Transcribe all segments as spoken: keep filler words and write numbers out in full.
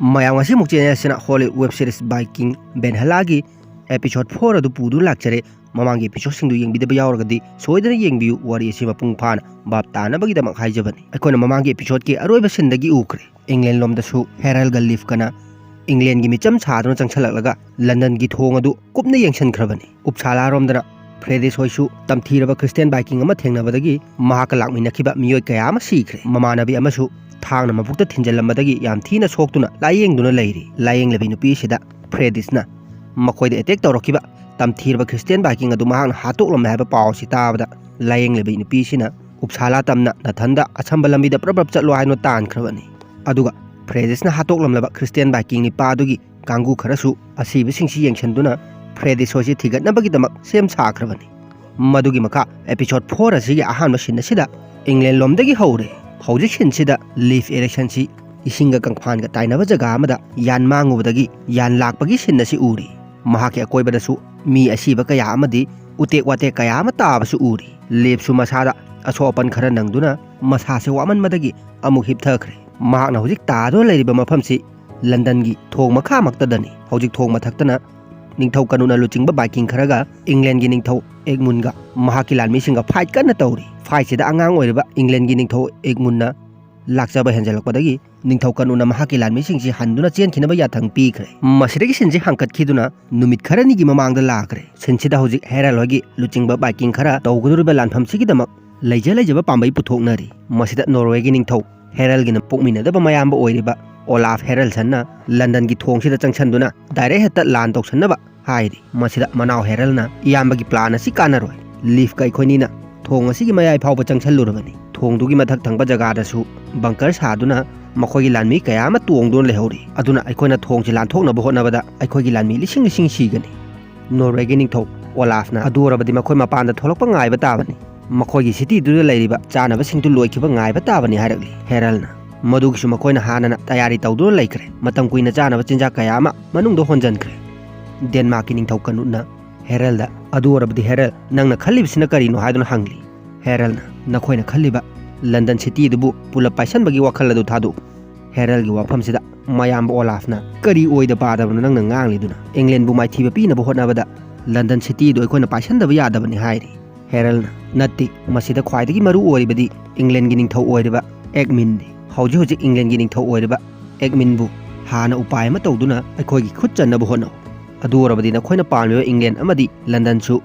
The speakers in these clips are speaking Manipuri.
ꯃꯌꯥꯝ, ꯉꯁꯤꯃꯨꯛ ꯆꯦꯅꯦꯜ ꯑꯁꯤꯅ ꯍꯣꯂꯤꯋꯨꯗ ꯋꯦꯕ ꯁꯤꯔꯤꯁ ꯕꯥꯏꯀꯤꯡ ꯚꯦꯟꯍꯂꯥꯒꯤ ꯑꯦꯄꯤꯁꯣꯗ ꯐꯣꯔ ꯑꯗꯨ ꯄꯨꯗꯨꯅ ꯂꯥꯛꯆꯔꯦ꯫ ꯃꯃꯥꯡꯒꯤ ꯑꯦꯄꯤꯁꯣꯗꯁꯤꯡꯗꯨ ꯌꯦꯡꯕꯤꯗꯕ ꯌꯥꯎꯔꯒꯗꯤ ꯁꯣꯏꯗꯅ ꯌꯦꯡꯕꯤꯌꯨ, ꯋꯥꯔꯤ ꯑꯁꯤ ꯃꯄꯨꯡ ꯐꯥꯅ ꯚꯥꯞ ꯇꯥꯅꯕꯒꯤꯗꯃꯛ ꯍꯥꯏꯖꯕꯅꯤ꯫ ꯑꯩꯈꯣꯏꯅ ꯃꯃꯥꯡꯒꯤ ꯑꯦꯄꯤꯁꯣꯗꯀꯤ ꯑꯔꯣꯏꯕ ꯁꯤꯟꯗꯒꯤ ꯎꯈ꯭ꯔꯦ꯫ ꯏꯪꯂꯦꯟ ꯂꯣꯝꯗꯁꯨ ꯍꯦꯔꯜꯒ ꯂꯤꯐꯀꯅ ꯏꯪꯂꯦꯟꯒꯤ ꯃꯤꯆꯝ ꯁꯥꯗꯨꯅ ꯆꯪꯁꯤꯜꯂꯛꯂꯒ ꯂꯟꯗꯟꯒꯤ ꯊꯣꯡ ꯑꯗꯨ ꯀꯨꯞꯅ ꯌꯦꯡꯁꯤꯟꯈ꯭ꯔꯕꯅꯤ꯫ ꯎꯞꯁꯥꯂꯥꯔꯣꯝꯗꯅ ꯐ꯭ꯔꯦꯗꯤꯁ ꯍꯣꯏꯁꯨ ꯇꯝꯊꯤꯔꯕ ꯈ꯭ꯔꯤꯁꯇꯤꯌꯥꯟ ꯕꯥꯏꯀꯤꯡ ꯑꯃ ꯊꯦꯡꯅꯕꯗꯒꯤ ꯃꯍꯥꯛꯀ ꯂꯥꯛꯃꯤꯟꯅꯈꯤꯕ ꯃꯤꯑꯣꯏ ꯀꯌꯥ ꯑꯃ ꯁꯤꯈ꯭ꯔꯦ꯫ ꯃꯃꯥꯟꯅꯕꯤ ꯑꯃꯁꯨ ꯊꯥꯡꯅ ꯃꯕꯨꯛꯇ ꯊꯤꯟꯖꯤꯜꯂꯝꯕꯗꯒꯤ ꯌꯥꯝ ꯊꯤꯅ ꯁꯣꯛꯇꯨꯅ ꯂꯥꯏꯌꯦꯡꯗꯨꯅ ꯂꯩꯔꯤ꯫ ꯂꯥꯏꯌꯦꯡꯂꯤꯕꯤ ꯅꯨꯄꯤ ꯑꯁꯤꯗ ꯐ꯭ꯔꯦꯗꯤꯁꯅ ꯃꯈꯣꯏꯗ ꯑꯦꯇꯦꯛ ꯇꯧꯔꯛꯈꯤꯕ ꯇꯝꯊꯤꯔꯕ ꯈ꯭ꯔꯤꯁꯇꯤꯌꯥꯟ ꯕꯥꯏꯀꯤꯡ ꯑꯗꯨ ꯃꯍꯥꯛꯅ ꯍꯥꯠꯇꯣꯛꯂꯝꯃꯦ ꯍꯥꯏꯕ ꯄꯥꯎ ꯑꯁꯤ ꯇꯥꯕꯗ, ꯂꯥꯏꯌꯦꯡꯂꯤꯕꯤ ꯅꯨꯄꯤꯁꯤꯅ ꯎꯞꯁꯥꯂꯥ ꯇꯝꯅ ꯅꯥꯊꯟꯗ ꯑꯁꯝꯕ ꯂꯝꯕꯤꯗ ꯄ꯭ꯔꯞ ꯄ꯭ꯔꯞ ꯆꯠꯂꯣ ꯍꯥꯏꯗꯨꯅ ꯇꯥꯟꯈ꯭ꯔꯕꯅꯤ꯫ ꯑꯗꯨꯒ ꯐ꯭ꯔꯦꯗꯤꯁꯅ ꯍꯥꯠꯇꯣꯛꯂꯝꯂꯕ ꯈ꯭ꯔꯤꯁꯇꯤꯌꯥꯟ ꯕꯥꯏꯀꯤꯡ ꯅꯤꯄꯥ ꯑꯗꯨꯒꯤ ꯀꯥꯡꯕꯨ ꯈꯔꯁꯨ ꯑꯁꯤꯕꯁꯤꯡꯁꯤ ꯌꯦꯡꯁꯤꯟꯗꯨꯅ ꯐ꯭ꯔꯦꯗꯤꯁ ꯍꯣꯏꯁꯤ ꯊꯤꯒꯠꯅꯕꯒꯤꯗꯃꯛ ꯁꯦꯝ ꯁꯥꯈ꯭ꯔꯕꯅꯤ꯫ ꯃꯗꯨꯒꯤ ꯃꯈꯥ ꯑꯦꯄꯤꯁꯣꯗ ꯐꯣꯔ ꯑꯁꯤꯒꯤ ꯑꯍꯥꯟꯕ ꯁꯤꯟ ꯑꯁꯤꯗ ꯏꯪꯂꯦꯟ ꯂꯣꯝꯗꯒꯤ ꯍꯧꯔꯦ꯫ ꯍꯧꯖꯤꯛ ꯁꯤꯟꯁꯤꯗ ꯂꯤꯐ ꯏꯔꯤꯛꯁꯟꯁꯤ ꯏꯁꯤꯡꯒ ꯀꯪꯐꯥꯟꯒ ꯇꯥꯏꯅꯕ ꯖꯒꯥ ꯑꯃꯗ ꯌꯥꯟ ꯃꯥꯡꯉꯨꯕꯗꯒꯤ ꯌꯥꯟ ꯂꯥꯛꯄꯒꯤ ꯁꯤꯟ ꯑꯁꯤ ꯎꯔꯤ꯫ ꯃꯍꯥꯛꯀꯤ ꯑꯀꯣꯏꯕꯗꯁꯨ ꯃꯤ ꯑꯁꯤꯕ ꯀꯌꯥ ꯑꯃꯗꯤ ꯎꯇꯦꯛ ꯋꯥꯇꯦꯛ ꯀꯌꯥ ꯑꯃ ꯇꯥꯕꯁꯨ ꯎꯔꯤ꯫ ꯂꯤꯐꯁꯨ ꯃꯁꯥꯗ ꯑꯁꯣꯛ ꯑꯄꯟ ꯈꯔ ꯅꯪꯗꯨꯅ ꯃꯁꯥꯁꯦ ꯋꯥꯃꯟꯕꯗꯒꯤ ꯑꯃꯨꯛ ꯍꯤꯞꯊꯈ꯭ꯔꯦ꯫ ꯃꯍꯥꯛꯅ ꯍꯧꯖꯤꯛ ꯇꯥꯗꯨꯅ ꯂꯩꯔꯤꯕ ꯃꯐꯝꯁꯤ ꯂꯟꯗꯟꯒꯤ ꯊꯣꯡ ꯃꯈꯥꯃꯛꯇꯗꯅꯤ꯫ ꯍꯧꯖꯤꯛ ꯊꯣꯡ ꯃꯊꯛꯇꯅ ꯅꯤꯡꯊꯧ ꯀꯥꯅꯨꯅ ꯂꯨꯆꯤꯡꯕ ꯕꯥꯏꯀꯤꯡ ꯈꯔꯒ ꯏꯪꯂꯦꯟꯒꯤ ꯅꯤꯡꯊꯧ ꯑꯦꯒꯃꯨꯟꯒ ꯃꯍꯥꯛꯀꯤ ꯂꯥꯟꯃꯤꯁꯤꯡꯒ ꯐꯥꯏꯠ ꯀꯟꯅ ꯇꯧꯔꯤ꯫ ꯐꯥꯏꯠꯁꯤꯗ ꯑꯉꯥꯡ ꯑꯣꯏꯔꯤꯕ ꯏꯪꯂꯦꯟꯒꯤ ꯅꯤꯡꯊꯧ ꯑꯦꯒꯃꯨꯟꯅ ꯂꯥꯛꯆꯕ ꯍꯦꯟꯖꯜꯂꯛꯄꯗꯒꯤ ꯅꯤꯡꯊꯧ ꯀꯥꯅꯨꯅ ꯃꯍꯥꯛꯀꯤ ꯂꯥꯟꯃꯤꯁꯤꯡꯁꯤ ꯍꯟꯗꯨꯅ ꯆꯦꯟꯈꯤꯅꯕ ꯌꯥꯊꯪ ꯄꯤꯈ꯭ꯔꯦ꯫ ꯃꯁꯤꯗꯒꯤ ꯁꯤꯟꯁꯤ ꯍꯥꯡꯀꯠꯈꯤꯗꯨꯅ ꯅꯨꯃꯤꯠ ꯈꯔꯅꯤꯒꯤ ꯃꯃꯥꯡꯗ ꯂꯥꯛꯈ꯭ꯔꯦ꯫ ꯁꯤꯟꯁꯤꯗ ꯍꯧꯖꯤꯛ ꯍꯦꯔꯜ ꯍꯣꯏꯒꯤ ꯂꯨꯆꯤꯡꯕ ꯕꯥꯏꯀꯤꯡ ꯈꯔ ꯇꯧꯒꯗꯧꯔꯤꯕ ꯂꯥꯟꯐꯝꯁꯤꯒꯤꯗꯃꯛ ꯂꯩꯖ ꯂꯩꯖꯕ ꯄꯥꯝꯕꯩ ꯄꯨꯊꯣꯛꯅꯔꯤ꯫ ꯃꯁꯤꯗ ꯅꯣꯔꯋꯦꯒꯤ ꯅꯤꯡꯊꯧ ꯍꯦꯔꯜꯒꯤꯅ ꯄꯣꯛꯃꯤꯟꯅꯗꯕ ꯃꯌꯥꯝꯕ ꯑꯣꯏꯔꯤꯕ ꯑꯣꯂꯥꯐ ꯍꯦꯔꯜꯁꯟꯅ ꯂꯟꯗꯟꯒꯤ ꯊꯣꯡꯁꯤꯗ ꯆꯪꯁꯤꯟꯗꯨꯅ ꯗꯥꯏꯔꯦꯛ ꯍꯦꯛꯇ ꯂꯥꯟ ꯇꯧꯁꯟꯅꯕ ꯍꯥꯏꯔꯤ꯫ ꯃꯁꯤꯗ ꯃꯅꯥꯎ ꯍꯦꯔꯜꯅ ꯏꯌꯥꯝꯕꯒꯤ ꯄ꯭ꯂꯥꯟ ꯑꯁꯤ ꯀꯥꯟꯅꯔꯣꯏ꯫ ꯂꯤꯐꯀ ꯑꯩꯈꯣꯏꯅꯤꯅ ꯊꯣꯡ ꯑꯁꯤꯒꯤ ꯃꯌꯥꯏ ꯐꯥꯎꯕ ꯆꯪꯁꯤꯜꯂꯨꯔꯕꯅꯤ꯫ ꯊꯣꯡꯗꯨꯒꯤ ꯃꯊꯛ ꯊꯪꯕ ꯖꯒꯥꯗꯁꯨ ꯕꯪꯀꯔ ꯁꯥꯗꯨꯅ ꯃꯈꯣꯏꯒꯤ ꯂꯥꯟꯃꯤ ꯀꯌꯥ ꯑꯃ ꯇꯣꯡꯗꯨꯅ ꯂꯩꯍꯧꯔꯤ꯫ ꯑꯗꯨꯅ ꯑꯩꯈꯣꯏꯅ ꯊꯣꯡꯁꯤ ꯂꯥꯟꯊꯣꯛꯅꯕ ꯍꯣꯠꯅꯕꯗ ꯑꯩꯈꯣꯏꯒꯤ ꯂꯥꯟꯃꯤ ꯂꯤꯁꯤꯡ ꯂꯤꯁꯤꯡ ꯁꯤꯒꯅꯤ꯫ ꯅꯣꯔꯋꯦꯒꯤ ꯅꯤꯡꯊꯧ ꯑꯣꯂꯥꯐꯅ ꯑꯗꯨ ꯑꯣꯏꯔꯕꯗꯤ ꯃꯈꯣꯏ ꯃꯄꯥꯟꯗ ꯊꯣꯛꯂꯛꯄ ꯉꯥꯏꯕ ꯇꯥꯕꯅꯤ꯫ ꯃꯈꯣꯏꯒꯤ ꯁꯤꯇꯤꯗꯨꯗ ꯂꯩꯔꯤꯕ ꯆꯥꯅꯕꯁꯤꯡꯗꯨ ꯂꯣꯏꯈꯤꯕ ꯉꯥꯏꯕ ꯇꯥꯕꯅꯤ ꯍꯥꯏꯔꯛꯂꯤ ꯍꯦꯔꯜꯅ꯫ ꯃꯗꯨꯒꯤꯁꯨ ꯃꯈꯣꯏꯅ ꯍꯥꯟꯅꯅ ꯇꯌꯥꯔꯤ ꯇꯧꯗꯨꯅ ꯂꯩꯈ꯭ꯔꯦ꯫ ꯃꯇꯝ ꯀꯨꯏꯅ ꯆꯥꯅꯕ ꯆꯤꯟꯖꯥꯛ ꯀꯌꯥ ꯑꯃ ꯃꯅꯨꯡꯗ ꯍꯣꯟꯖꯟꯈ꯭ꯔꯦ꯫ ꯗꯦꯟꯃꯥꯔꯛꯀꯤ ꯅꯤꯡꯊꯧ ꯀꯥꯅꯨꯠꯅ ꯍꯦꯔꯜꯗ, "ꯑꯗꯨ ꯑꯣꯏꯔꯕꯗꯤ ꯍꯦꯔꯜ, ꯅꯪꯅ ꯈꯜꯂꯤꯕꯁꯤꯅ ꯀꯔꯤꯅꯣ?" ꯍꯥꯏꯗꯨꯅ ꯍꯪꯂꯤ꯫ ꯍꯦꯔꯜꯅ, "ꯅꯈꯣꯏꯅ ꯈꯜꯂꯤꯕ ꯂꯟꯗꯟ ꯁꯤꯇꯤ ꯑꯗꯨꯕꯨ ꯄꯨꯂꯞ ꯄꯥꯏꯁꯟꯕꯒꯤ ꯋꯥꯈꯜ ꯑꯗꯨ ꯊꯥꯗꯣꯛꯎ꯫ ꯍꯦꯔꯜꯒꯤ ꯋꯥꯐꯝꯁꯤꯗ ꯃꯌꯥꯝꯕ ꯑꯣꯂꯥꯐꯅ, "ꯀꯔꯤ ꯑꯣꯏꯗ ꯄꯥꯗꯕꯅꯣ ꯅꯪꯅ ꯉꯥꯡꯂꯤꯗꯨꯅ? ꯏꯪꯂꯦꯟꯕꯨ ꯃꯥꯏꯊꯤꯕ ꯄꯤꯅꯕ ꯍꯣꯠꯅꯕꯗ ꯂꯟꯗꯟ ꯁꯤꯇꯤꯗꯨ ꯑꯩꯈꯣꯏꯅ ꯄꯥꯏꯁꯟꯗꯕ ꯌꯥꯗꯕꯅꯤ" ꯍꯥꯏꯔꯤ꯫ ꯍꯦꯔꯜꯅ, "ꯅꯠꯇꯦ, ꯃꯁꯤꯗ ꯈ꯭ꯋꯥꯏꯗꯒꯤ ꯃꯔꯨ ꯑꯣꯏꯔꯤꯕꯗꯤ ꯏꯪꯂꯦꯟꯒꯤ ꯅꯤꯡꯊꯧ ꯑꯣꯏꯔꯤꯕ ꯑꯦꯒꯃꯤꯟꯅꯤ꯫ ꯍꯧꯖꯤꯛ ꯍꯧꯖꯤꯛ ꯏꯪꯂꯦꯟꯒꯤ ꯅꯤꯡꯊꯧ ꯑꯣꯏꯔꯤꯕ ꯑꯦꯒꯃꯤꯟꯕꯨ ꯍꯥꯟꯅ ꯎꯄꯥꯏ ꯑꯃ ꯇꯧꯗꯨꯅ ꯑꯩꯈꯣꯏꯒꯤ ꯈꯨꯠ ꯆꯟꯅꯕ ꯍꯣꯠꯅꯧ꯫ ꯑꯗꯨ ꯑꯣꯏꯔꯕꯗꯤ ꯅꯈꯣꯏꯅ ꯄꯥꯝꯂꯤꯕ ꯏꯪꯂꯦꯟ ꯑꯃꯗꯤ ꯂꯟꯗꯟꯁꯨ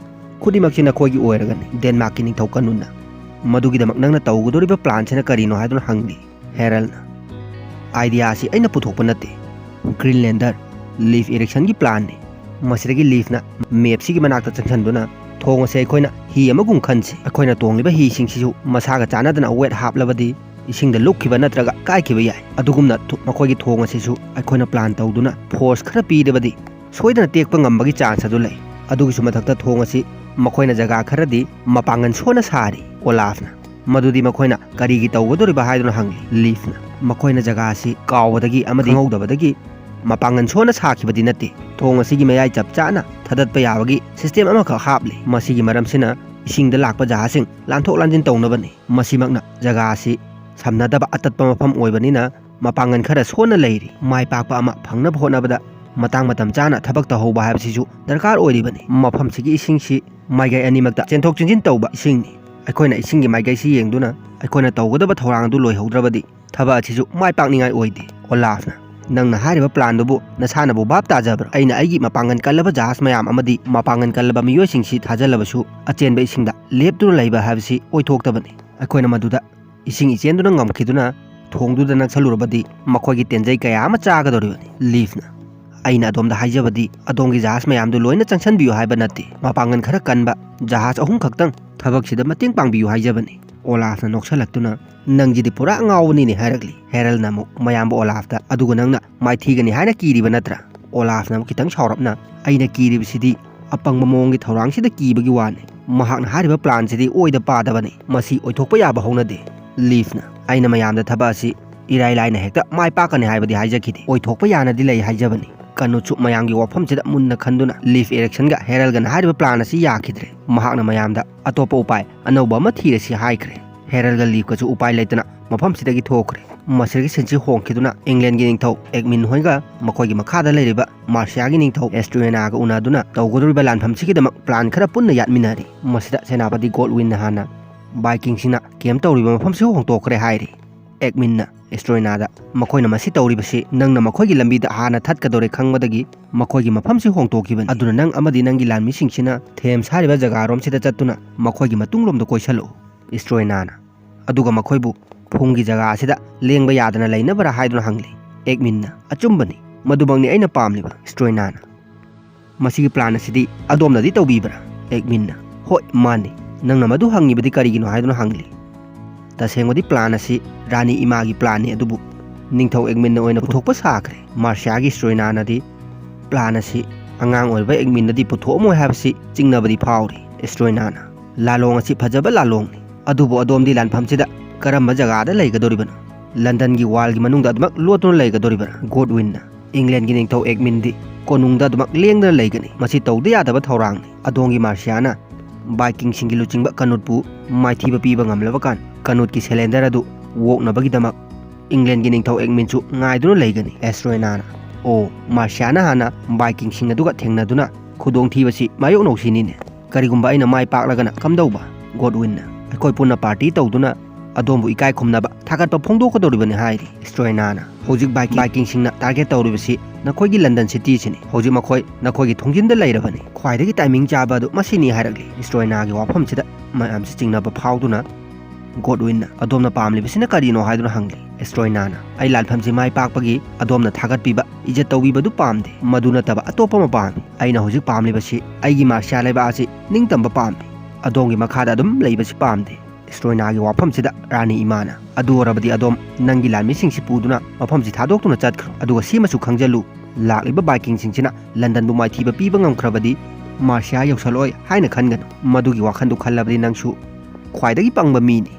ꯈꯨꯗꯤꯡꯃꯛꯁꯤ ꯅꯈꯣꯏꯒꯤ ꯑꯣꯏꯔꯒꯅꯤ, ꯗꯦꯟꯃꯥꯔꯛꯀꯤ ꯅꯤꯡꯊꯧ ꯀꯅꯨꯟꯅ꯫ ꯃꯗꯨꯒꯤꯗꯃꯛ ꯅꯪꯅ ꯇꯧꯒꯗꯧꯔꯤꯕ ꯄ꯭ꯂꯥꯟꯁꯤꯅ ꯀꯔꯤꯅꯣ?" ꯍꯥꯏꯗꯨꯅ ꯍꯪꯂꯤ ꯍꯦꯔꯜꯅ꯫ "ꯑꯥꯏꯗꯤꯌꯥꯁꯤ ꯑꯩꯅ ꯄꯨꯊꯣꯛꯄ ꯅꯠꯇꯦ, ꯒ꯭ꯔꯤꯟꯂꯦꯟꯗꯔ ꯂꯤꯐ ꯏꯔꯤꯛꯁꯟꯒꯤ ꯄ꯭ꯂꯥꯟꯅꯤ꯫ ꯃꯁꯤꯗꯒꯤ ꯂꯤꯐꯅ ꯃꯦꯞꯁꯤꯒꯤ ꯃꯅꯥꯛꯇ ꯆꯪꯁꯤꯟꯗꯨꯅ, ꯊꯣꯡ ꯑꯁꯦ ꯑꯩꯈꯣꯏꯅ ꯍꯤ ꯑꯃꯒꯨꯝ ꯈꯟꯁꯤ꯫ ꯑꯩꯈꯣꯏꯅ ꯇꯣꯡꯂꯤꯕ ꯍꯤꯁꯤꯡꯁꯤꯁꯨ ꯃꯁꯥꯒ ꯆꯥꯟꯅꯗꯅ ꯋꯦꯠ ꯍꯥꯞꯂꯕꯗꯤ ꯏꯁꯤꯡꯗ ꯂꯨꯞꯈꯤꯕ ꯅꯠꯇ꯭ꯔꯒ ꯀꯥꯏꯈꯤꯕ ꯌꯥꯏ꯫ ꯑꯗꯨꯒꯨꯝꯅ ꯊꯣ-, ꯃꯈꯣꯏꯒꯤ ꯊꯣꯡ ꯑꯁꯤꯁꯨ ꯑꯩꯈꯣꯏꯅ ꯄ꯭ꯂꯥꯟ ꯇꯧꯗꯨꯅ ꯐꯣꯔꯁ ꯈꯔ ꯄꯤꯔꯕꯗꯤ ꯁꯣꯏꯗꯅ ꯇꯦꯛꯄ ꯉꯝꯕꯒꯤ ꯆꯥꯟꯁ ꯑꯗꯨ ꯂꯩ꯫ ꯑꯗꯨꯒꯤꯁꯨ ꯃꯊꯛꯇ ꯊꯣꯡ ꯑꯁꯤ ꯃꯈꯣꯏꯅ ꯖꯒꯥ ꯈꯔꯗꯤ ꯃꯄꯥꯡꯒꯜ ꯁꯣꯟꯅ ꯁꯥꯔꯤ꯫" ꯑꯣꯂꯥꯐꯅ, "ꯃꯗꯨꯗꯤ ꯃꯈꯣꯏꯅ ꯀꯔꯤꯒꯤ ꯇꯧꯒꯗꯧꯔꯤꯕ ꯍꯥꯏꯗꯨꯅ?" ꯍꯪꯂꯤ ꯂꯤꯐꯅ꯫ "ꯃꯈꯣꯏꯅ ꯖꯒꯥ ꯑꯁꯤ ꯀꯥꯎꯕꯗꯒꯤ ꯑꯃꯗꯤ ꯈꯪꯍꯧꯗꯕꯗꯒꯤ ꯃꯄꯥꯡꯒꯜ ꯁꯣꯟꯅ ꯁꯥꯈꯤꯕꯗꯤ ꯅꯠꯇꯦ꯫ ꯊꯣꯡ ꯑꯁꯤꯒꯤ ꯃꯌꯥꯏ ꯆꯞ ꯆꯥꯅ ꯊꯥꯗꯠꯄ ꯌꯥꯕꯒꯤ ꯁꯤꯁꯇꯦꯝ ꯑꯃꯈꯛ ꯍꯥꯞꯂꯤ꯫ ꯃꯁꯤꯒꯤ ꯃꯔꯝꯁꯤꯅ ꯏꯁꯤꯡꯗ ꯂꯥꯛꯄ ꯖꯍꯥꯖꯁꯤꯡ ꯂꯥꯟꯊꯣꯛ ꯂꯥꯟꯁꯤꯟ ꯇꯧꯅꯕꯅꯤ꯫ ꯃꯁꯤꯃꯛꯅ ꯖꯒꯥ ꯑꯁꯤ ꯁꯝꯅꯗꯕ ꯑꯇꯠꯄ ꯃꯐꯝ ꯑꯣꯏꯕꯅꯤꯅ ꯃꯄꯥꯡꯒꯜ ꯈꯔ ꯁꯣꯟꯅ ꯂꯩꯔꯤ꯫ ꯃꯥꯏ ꯄꯥꯛꯄ ꯑꯃ ꯐꯪꯅꯕ ꯍꯣꯠꯅꯕꯗ ꯃꯇꯥꯡ ꯃꯇꯝ ꯆꯥꯅ ꯊꯕꯛ ꯇꯧꯍꯧꯕ ꯍꯥꯏꯕꯁꯤꯁꯨ ꯗꯔꯀꯥꯔ ꯑꯣꯏꯔꯤꯕꯅꯤ꯫ ꯃꯐꯝꯁꯤꯒꯤ ꯏꯁꯤꯡꯁꯤ ꯃꯥꯏꯀꯩ ꯑꯅꯤꯃꯛꯇ ꯆꯦꯟꯊꯣꯛ ꯆꯦꯟꯁꯤꯟ ꯇꯧꯕ ꯏꯁꯤꯡꯅꯤ꯫ ꯑꯩꯈꯣꯏꯅ ꯏꯁꯤꯡꯒꯤ ꯃꯥꯏꯀꯩꯁꯤ ꯌꯦꯡꯗꯨꯅ ꯑꯩꯈꯣꯏꯅ ꯇꯧꯒꯗꯕ ꯊꯧꯔꯥꯡ ꯑꯗꯨ ꯂꯣꯏꯍꯧꯗ꯭ꯔꯕꯗꯤ ꯊꯕꯛ ꯑꯁꯤꯁꯨ ꯃꯥꯏ ꯄꯥꯛꯅꯤꯡꯉꯥꯏ ꯑꯣꯏꯗꯦ꯫" ꯑꯣꯂꯥꯐꯅ, "ꯅꯪꯅ ꯍꯥꯏꯔꯤꯕ ꯄ꯭ꯂꯥꯟꯗꯨꯕꯨ ꯅꯁꯥꯅꯕꯨ ꯚꯥꯞ ꯇꯥꯖꯕ꯭ꯔꯥ? ꯑꯩꯅ ꯑꯩꯒꯤ ꯃꯄꯥꯡꯒꯜ ꯀꯜꯂꯕ ꯖꯍꯥꯖ ꯃꯌꯥꯝ ꯑꯃꯗꯤ ꯃꯄꯥꯡꯒꯜ ꯀꯜꯂꯕ ꯃꯤꯑꯣꯏꯁꯤꯡꯁꯤ ꯊꯥꯖꯜꯂꯕꯁꯨ ꯑꯆꯦꯟꯕ ꯏꯁꯤꯡꯗ ꯂꯦꯞꯇꯨꯅ ꯂꯩꯕ ꯍꯥꯏꯕꯁꯤ ꯑꯣꯏꯊꯣꯛꯇꯕꯅꯤ꯫ ꯑꯩꯈꯣꯏꯅ ꯃꯗꯨꯗ ꯏꯁꯤꯡ ꯏꯆꯦꯟꯗꯨꯅ ꯉꯝꯈꯤꯗꯨꯅ ꯊꯣꯡꯗꯨꯗ ꯅꯛꯁꯜꯂꯨꯔꯕꯗꯤ ꯃꯈꯣꯏꯒꯤ ꯇꯦꯟꯖꯩ ꯀꯌꯥ ꯑꯃ ꯆꯥꯒꯗꯧꯔꯤꯕꯅꯤ꯫" ꯂꯤꯐꯅ, "ꯑꯩꯅ ꯑꯗꯣꯝꯗ ꯍꯥꯏꯖꯕꯗꯤ ꯑꯗꯣꯝꯒꯤ ꯖꯍꯥꯖ ꯃꯌꯥꯝꯗꯨ ꯂꯣꯏꯅ ꯆꯪꯁꯟꯕꯤꯌꯨ ꯍꯥꯏꯕ ꯅꯠꯇꯦ꯫ ꯃꯄꯥꯡꯒꯜ ꯈꯔ ꯀꯟꯕ ꯖꯍꯥꯖ ꯑꯍꯨꯝ ꯈꯛꯇꯪ ꯊꯕꯛꯁꯤꯗ ꯃꯇꯦꯡ ꯄꯥꯡꯕꯤꯌꯨ ꯍꯥꯏꯖꯕꯅꯤ꯫" ꯑꯣꯂꯥꯐꯅ ꯅꯣꯛꯁꯜꯂꯛꯇꯨꯅ, "ꯅꯪꯁꯤꯗꯤ ꯄꯨꯔꯥ ꯉꯥꯎꯕꯅꯤꯅꯦ" ꯍꯥꯏꯔꯛꯂꯤ꯫ ꯍꯦꯔꯜꯅ ꯑꯃꯨꯛ ꯃꯌꯥꯝꯕ ꯑꯣꯂꯥꯐꯇ, "ꯑꯗꯨꯒ ꯅꯪꯅ ꯃꯥꯏꯊꯤꯒꯅꯤ ꯍꯥꯏꯅ ꯀꯤꯔꯤꯕ ꯅꯠꯇ꯭ꯔꯥ?" ꯑꯣꯂꯥꯐꯅ ꯑꯃꯨꯛ ꯈꯤꯇꯪ ꯁꯥꯎꯔꯞꯅ, "ꯑꯩꯅ ꯀꯤꯔꯤꯕꯁꯤꯗꯤ ꯑꯄꯪꯕ ꯃꯑꯣꯡꯒꯤ ꯊꯧꯔꯥꯡꯁꯤꯗ ꯀꯤꯕꯒꯤ ꯋꯥꯅꯤ꯫ ꯃꯍꯥꯛꯅ ꯍꯥꯏꯔꯤꯕ ꯄ꯭ꯂꯥꯟꯁꯤꯗꯤ ꯑꯣꯏꯗ ꯄꯥꯗꯕꯅꯤ꯫ ꯃꯁꯤ ꯑꯣꯏꯊꯣꯛꯄ ꯌꯥꯕ ꯍꯧꯅꯗꯦ꯫" ꯂꯤꯐꯅ, "ꯑꯩꯅ ꯃꯌꯥꯝꯗ ꯊꯕꯛ ꯑꯁꯤ ꯏꯔꯥꯏ ꯂꯥꯏꯅ ꯍꯦꯛꯇ ꯃꯥꯏ ꯄꯥꯛꯀꯅꯤ ꯍꯥꯏꯕꯗꯤ ꯍꯥꯏꯖꯈꯤꯗꯦ꯫ ꯑꯣꯏꯊꯣꯛꯄ ꯌꯥꯅꯗꯤ ꯂꯩ ꯍꯥꯏꯖꯕꯅꯤ꯫" ꯀꯅꯨꯠꯁꯨ ꯃꯌꯥꯝꯒꯤ ꯋꯥꯐꯝꯁꯤꯗ ꯃꯨꯟꯅ ꯈꯟꯗꯨꯅ ꯂꯤꯐ ꯏꯔꯤꯛꯁꯟꯒ ꯍꯦꯔꯜꯒꯅ ꯍꯥꯏꯔꯤꯕ ꯄ꯭ꯂꯥꯟ ꯑꯁꯤ ꯌꯥꯈꯤꯗ꯭ꯔꯦ꯫ ꯃꯍꯥꯛꯅ ꯃꯌꯥꯝꯗ ꯑꯇꯣꯞꯄ ꯎꯄꯥꯏ ꯑꯅꯧꯕ ꯑꯃ ꯊꯤꯔꯁꯤ ꯍꯥꯏꯈ꯭ꯔꯦ꯫ ꯍꯦꯔꯜꯒ ꯂꯤꯐꯀꯁꯨ ꯎꯄꯥꯏ ꯂꯩꯇꯅ ꯃꯐꯝꯁꯤꯗꯒꯤ ꯊꯣꯛꯈ꯭ꯔꯦ꯫ ꯃꯁꯤꯗꯒꯤ ꯁꯤꯟꯁꯤ ꯍꯣꯡꯈꯤꯗꯨꯅ ꯏꯪꯂꯦꯟꯒꯤ ꯅꯤꯡꯊꯧ ꯑꯦꯒꯃꯤꯟ ꯍꯣꯏꯒ ꯃꯈꯣꯏꯒꯤ ꯃꯈꯥꯗ ꯂꯩꯔꯤꯕ ꯃꯥꯔꯁꯤꯌꯥꯒꯤ ꯅꯤꯡꯊꯧ ꯑꯦꯁꯇ꯭ꯔꯣꯌꯦꯅꯥꯒ ꯎꯅꯗꯨꯅ ꯇꯧꯒꯗꯧꯔꯤꯕ ꯂꯥꯟꯐꯝꯁꯤꯒꯤꯗꯃꯛ ꯄ꯭ꯂꯥꯟ ꯈꯔ ꯄꯨꯟꯅ ꯌꯥꯠꯃꯤꯟꯅꯔꯤ꯫ ꯃꯁꯤꯗ ꯁꯦꯅꯥꯄꯇꯤ ꯒꯣꯗꯋꯤꯟꯅ ꯍꯥꯟꯅ ꯕꯥꯏꯀꯤꯡꯁꯤꯡꯅ ꯀꯦꯝ ꯇꯧꯔꯤꯕ ꯃꯐꯝꯁꯤ ꯍꯣꯡꯗꯣꯛꯈ꯭ꯔꯦ ꯍꯥꯏꯔꯤ꯫ ꯑꯦꯒꯃꯤꯟꯅ ꯑꯦꯁꯇ꯭ꯔꯣꯌꯦꯅꯥꯗ, "ꯃꯈꯣꯏꯅ ꯃꯁꯤ ꯇꯧꯔꯤꯕꯁꯤ ꯅꯪꯅ ꯃꯈꯣꯏꯒꯤ ꯂꯝꯕꯤꯗ ꯍꯥꯟꯅ ꯊꯠꯀꯗꯧꯔꯦ ꯈꯪꯕꯗꯒꯤ ꯃꯈꯣꯏꯒꯤ ꯃꯐꯝꯁꯤ ꯍꯣꯡꯗꯣꯛꯈꯤꯕꯅꯤ꯫ ꯑꯗꯨꯅ ꯅꯪ ꯑꯃꯗꯤ ꯅꯪꯒꯤ ꯂꯥꯟꯃꯤꯁꯤꯡꯁꯤꯅ ꯊꯦꯝꯁ ꯍꯥꯏꯔꯤꯕ ꯖꯒꯥꯔꯣꯝꯁꯤꯗ ꯆꯠꯇꯨꯅ ꯃꯈꯣꯏꯒꯤ ꯃꯇꯨꯡꯂꯣꯝꯗ ꯀꯣꯏꯁꯜꯂꯛꯎ꯫" ꯑꯦꯁꯇ꯭ꯔꯣꯌꯦꯅꯥꯅ, "ꯑꯗꯨꯒ ꯃꯈꯣꯏꯕꯨ ꯐꯨꯡꯒꯤ ꯖꯒꯥ ꯑꯁꯤꯗ ꯂꯦꯡꯕ ꯌꯥꯗꯅ ꯂꯩꯅꯕ꯭ꯔꯥ?" ꯍꯥꯏꯗꯨꯅ ꯍꯪꯂꯤ꯫ ꯑꯦꯒꯃꯤꯟꯅ, "ꯑꯆꯨꯝꯕꯅꯤ, ꯃꯗꯨꯃꯛꯅꯤ ꯑꯩꯅ ꯄꯥꯝꯂꯤꯕ꯫" ꯑꯦꯁꯇ꯭ꯔꯣꯌꯦꯅꯥꯅ, "ꯃꯁꯤꯒꯤ ꯄ꯭ꯂꯥꯟ ꯑꯁꯤꯗꯤ ꯑꯗꯣꯝꯅꯗꯤ ꯇꯧꯕꯤꯕ꯭ꯔꯥ?" ꯑꯦꯒꯃꯤꯟꯅ, "ꯍꯣꯏ, ꯃꯥꯅꯤ꯫ ꯅꯪꯅ ꯃꯗꯨ ꯍꯪꯉꯤꯕꯗꯤ ꯀꯔꯤꯒꯤꯅꯣ?" ꯍꯥꯏꯗꯨꯅ ꯍꯪꯂꯤ꯫ "ꯇꯁꯦꯡꯕꯗꯤ ꯄ꯭ꯂꯥꯟ ꯑꯁꯤ ꯔꯥꯅꯤ ꯏꯃꯥꯒꯤ ꯄ꯭ꯂꯥꯟꯅꯤ, ꯑꯗꯨꯕꯨ ꯅꯤꯡꯊꯧ ꯑꯦꯒꯃꯤꯟꯅ ꯑꯣꯏꯅ ꯄꯨꯊꯣꯛꯄ ꯁꯥꯈ꯭ꯔꯦ꯫" ꯃꯥꯔꯁꯤꯌꯥꯒꯤ ꯑꯦꯁꯇ꯭ꯔꯣꯌꯦꯅꯥꯅꯗꯤ ꯄ꯭ꯂꯥꯟ ꯑꯁꯤ ꯑꯉꯥꯡ ꯑꯣꯏꯔꯤꯕ ꯑꯦꯒꯃꯤꯟꯅꯗꯤ ꯄꯨꯊꯣꯛꯑꯝꯃꯣꯏ ꯍꯥꯏꯕꯁꯤ ꯆꯤꯡꯅꯕꯗꯤ ꯐꯥꯎꯔꯤ꯫ ꯑꯦꯁꯇ꯭ꯔꯣꯌꯦꯅꯥꯅ, "ꯂꯥꯂꯣꯡ ꯑꯁꯤ ꯐꯖꯕ ꯂꯥꯂꯣꯡꯅꯤ, ꯑꯗꯨꯕꯨ ꯑꯗꯣꯝꯗꯤ ꯂꯥꯟꯐꯝꯁꯤꯗ ꯀꯔꯝꯕ ꯖꯒꯥꯗ ꯂꯩꯒꯗꯧꯔꯤꯕꯅꯣ? ꯂꯟꯗꯟꯒꯤ ꯋꯥꯜꯒꯤ ꯃꯅꯨꯡꯗ ꯑꯗꯨꯃꯛ ꯂꯣꯠꯇꯨꯅ ꯂꯩꯒꯗꯧꯔꯤꯕ꯭ꯔꯥ?" ꯒꯣꯗꯋꯤꯟꯅ, "ꯏꯪꯂꯦꯟꯒꯤ ꯅꯤꯡꯊꯧ ꯑꯦꯒꯃꯤꯟꯗꯤ ꯀꯣꯅꯨꯡꯗ ꯑꯗꯨꯃꯛ ꯂꯦꯡꯗꯅ ꯂꯩꯒꯅꯤ꯫ ꯃꯁꯤ ꯇꯧꯗ ꯌꯥꯗꯕ ꯊꯧꯔꯥꯡꯅꯤ꯫ ꯑꯗꯣꯝꯒꯤ ꯃꯥꯔꯁꯤꯌꯥꯅ ꯕꯥꯏꯀꯤꯡꯁꯤꯡꯒꯤ ꯂꯨꯆꯤꯡꯕ ꯀꯅꯨꯠꯄꯨ ꯃꯥꯏꯊꯤꯕ ꯄꯤꯕ ꯉꯝꯂꯕ ꯀꯥꯟ, ꯀꯅꯨꯠꯀꯤ ꯁꯦꯂꯦꯟꯗꯔ ꯑꯗꯨ ꯑꯣꯛꯅꯕꯒꯤꯗꯃꯛ ꯏꯪꯂꯦꯟꯒꯤ ꯅꯤꯡꯊꯧ ꯑꯦꯒꯃꯤꯟꯁꯨ ꯉꯥꯏꯗꯨꯅ ꯂꯩꯒꯅꯤ꯫" ꯑꯦꯁꯇ꯭ꯔꯣꯌꯦꯅꯥꯅ, "ꯑꯣ, ꯃꯥꯔꯁꯤꯌꯥꯅ ꯍꯥꯟꯅ ꯕꯥꯏꯀꯤꯡꯁꯤꯡ ꯑꯗꯨꯒ ꯊꯦꯡꯅꯗꯨꯅ ꯈꯨꯗꯣꯡꯊꯤꯕꯁꯤ ꯃꯥꯌꯣꯛꯅꯧꯁꯤꯅꯤꯅꯦ꯫ ꯀꯔꯤꯒꯨꯝꯕ ꯑꯩꯅ ꯃꯥꯏ ꯄꯥꯛꯂꯒꯅ ꯀꯝꯗꯧꯕ?" ꯒꯣꯗꯋꯤꯟꯅ, "ꯑꯩꯈꯣꯏ ꯄꯨꯟꯅ ꯄꯥꯔꯇꯤ ꯇꯧꯗꯨꯅ ꯑꯗꯣꯝꯕꯨ ꯏꯀꯥꯏ ꯈꯨꯝꯅꯕ ꯊꯥꯒꯠꯄ ꯐꯣꯡꯗꯣꯛꯀꯗꯧꯔꯤꯕꯅꯤ," ꯍꯥꯏꯔꯤ꯫ ꯑꯦꯁꯇ꯭ꯔꯣꯌꯦꯅꯥꯅ, "ꯍꯧꯖꯤꯛ ꯕꯥꯏꯀꯤꯡ-, ꯕꯥꯏꯀꯤꯡꯁꯤꯡꯅ ꯇꯥꯔꯒꯦꯠ ꯇꯧꯔꯤꯕꯁꯤ ꯅꯈꯣꯏꯒꯤ ꯂꯟꯗꯟ ꯁꯤꯇꯤꯁꯤꯅꯤ꯫ ꯍꯧꯖꯤꯛ ꯃꯈꯣꯏ ꯅꯈꯣꯏꯒꯤ ꯊꯣꯡꯖꯤꯟꯗ ꯂꯩꯔꯕꯅꯤ꯫ ꯈ꯭ꯋꯥꯏꯗꯒꯤ ꯇꯥꯏꯃꯤꯡ ꯆꯥꯕ ꯑꯗꯨ ꯃꯁꯤꯅꯤ," ꯍꯥꯏꯔꯛꯂꯤ꯫ ꯑꯦꯁꯇ꯭ꯔꯣꯌꯦꯅꯥꯒꯤ ꯋꯥꯐꯝꯁꯤꯗ ꯃꯌꯥꯝꯁꯤ ꯆꯤꯡꯅꯕ ꯐꯥꯎꯗꯨꯅ ꯒꯣꯗꯋꯤꯟꯅ, "ꯑꯗꯣꯝꯅ ꯄꯥꯝꯂꯤꯕꯁꯤꯅ ꯀꯔꯤꯅꯣ?" ꯍꯥꯏꯗꯨꯅ ꯍꯪꯂꯤ꯫ ꯑꯦꯁꯇ꯭ꯔꯣꯌꯦꯅꯥꯅ, "ꯑꯩ ꯂꯥꯟꯐꯝꯁꯤ ꯃꯥꯏ ꯄꯥꯛꯄꯒꯤ ꯑꯗꯣꯝꯅ ꯊꯥꯒꯠꯄꯤꯕ, ꯏꯖꯠ ꯇꯧꯕꯤꯕꯗꯨ ꯄꯥꯝꯗꯦ꯫ ꯃꯗꯨ ꯅꯠꯇꯕ ꯑꯇꯣꯞꯄ ꯑꯃ ꯄꯥꯝꯃꯤ꯫ ꯑꯩꯅ ꯍꯧꯖꯤꯛ ꯄꯥꯝꯂꯤꯕꯁꯤ ꯑꯩꯒꯤ ꯃꯥꯔꯁꯤꯌꯥ ꯂꯩꯕꯥꯛ ꯑꯁꯤ ꯅꯤꯡꯇꯝꯕ ꯄꯥꯝꯃꯤ꯫ ꯑꯗꯣꯝꯒꯤ ꯃꯈꯥꯗ ꯑꯗꯨꯝ ꯂꯩꯕꯁꯤ ꯄꯥꯝꯗꯦ꯫" ꯑꯦꯁꯇ꯭ꯔꯣꯌꯦꯅꯥꯒꯤ ꯋꯥꯐꯝꯁꯤꯗ ꯔꯥꯅꯤ ꯏꯃꯥꯅ, "ꯑꯗꯨ ꯑꯣꯏꯔꯕꯗꯤ ꯑꯗꯣꯝ ꯅꯪꯒꯤ ꯂꯥꯟꯃꯤꯁꯤꯡꯁꯤ ꯄꯨꯗꯨꯅ ꯃꯐꯝꯁꯤ ꯊꯥꯗꯣꯛꯇꯨꯅ ꯆꯠꯈ꯭ꯔꯣ꯫ ꯑꯗꯨꯒ ꯁꯤꯃꯁꯨ ꯈꯪꯖꯜꯂꯨ, ꯂꯥꯛꯂꯤꯕ ꯕꯥꯏꯀꯤꯡꯁꯤꯡꯁꯤꯅ ꯂꯟꯗꯟꯕꯨ ꯃꯥꯏꯊꯤꯕ ꯄꯤꯕ ꯉꯝꯈ꯭ꯔꯕꯗꯤ ꯃꯥꯔꯁꯤꯌꯥ ꯌꯧꯁꯜꯂꯣꯏ ꯍꯥꯏꯅ ꯈꯟꯒꯅꯨ꯫ ꯃꯗꯨꯒꯤ ꯋꯥꯈꯜꯗꯨ ꯈꯜꯂꯕꯗꯤ ꯅꯪꯁꯨ ꯈ꯭ꯋꯥꯏꯗꯒꯤ ꯄꯪꯕ ꯃꯤꯅꯤ꯫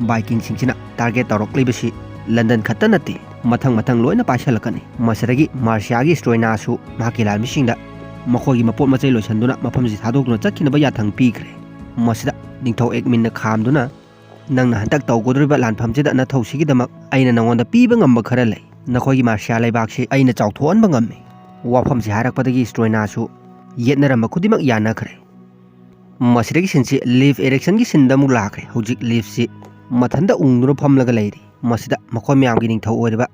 ꯕꯥꯏꯀꯤꯡꯁꯤꯡꯁꯤꯅ ꯇꯥꯔꯒꯦꯠ ꯇꯧꯔꯛꯂꯤꯕꯁꯤ ꯂꯟꯗꯟ ꯈꯛꯇ ꯅꯠꯇꯦ, ꯃꯊꯪ ꯃꯊꯪ ꯂꯣꯏꯅ ꯄꯥꯏꯁꯜꯂꯛꯀꯅꯤ꯫" ꯃꯁꯤꯗꯒꯤ ꯃꯥꯔꯁꯤꯌꯥꯒꯤ ꯑꯦꯁꯇ꯭ꯔꯣꯌꯦꯅꯥꯁꯨ ꯃꯍꯥꯛꯀꯤ ꯂꯥꯟꯃꯤꯁꯤꯡꯗ ꯃꯈꯣꯏꯒꯤ ꯃꯄꯣꯠ ꯃꯆꯩ ꯂꯣꯏꯁꯤꯟꯗꯨꯅ ꯃꯐꯝꯁꯤ ꯊꯥꯗꯣꯛꯇꯨꯅ ꯆꯠꯈꯤꯅꯕ ꯌꯥꯊꯪ ꯄꯤꯈ꯭ꯔꯦ꯫ ꯃꯁꯤꯗ ꯅꯤꯡꯊꯧ ꯑꯦꯒꯃꯤꯟꯅ ꯈꯥꯝꯗꯨꯅ ꯅꯪꯅ ꯍꯟꯗꯛ ꯇꯧꯒꯗꯧꯔꯤꯕ ꯂꯥꯟꯐꯝꯁꯤꯗ ꯅꯊꯧꯁꯤꯒꯤꯗꯃꯛ ꯑꯩꯅ ꯅꯉꯣꯟꯗ ꯄꯤꯕ ꯉꯝꯕ ꯈꯔ ꯂꯩ꯫ ꯅꯈꯣꯏꯒꯤ ꯃꯥꯔꯁꯤꯌꯥ ꯂꯩꯕꯥꯛꯁꯤ ꯑꯩꯅ ꯆꯥꯎꯊꯣꯛꯍꯟꯕ ꯉꯝꯃꯤ꯫ ꯋꯥꯐꯝꯁꯤ ꯍꯥꯏꯔꯛꯄꯗꯒꯤ ꯁ꯭ꯇ꯭ꯔꯣꯏꯅꯥꯁꯨ ꯌꯦꯠꯅꯔꯝꯕ ꯈꯨꯗꯤꯡꯃꯛ ꯌꯥꯅꯈ꯭ꯔꯦ꯫ ꯃꯁꯤꯗꯒꯤ ꯁꯤꯟꯁꯤ ꯂꯤꯐ ꯏꯔꯦꯛꯁꯟꯒꯤ ꯁꯤꯟꯗ ꯑꯃꯨꯛ ꯂꯥꯛꯈ꯭ꯔꯦ꯫ ꯍꯧꯖꯤꯛ ꯂꯤꯐꯁꯤ ꯃꯊꯟꯇ ꯎꯪꯗꯨꯅ ꯐꯝꯂꯒ ꯂꯩꯔꯤ꯫ ꯃꯁꯤꯗ ꯃꯈꯣꯏ ꯃꯌꯥꯝꯒꯤ ꯅꯤꯡꯊꯧ ꯑꯣꯏꯔꯤꯕ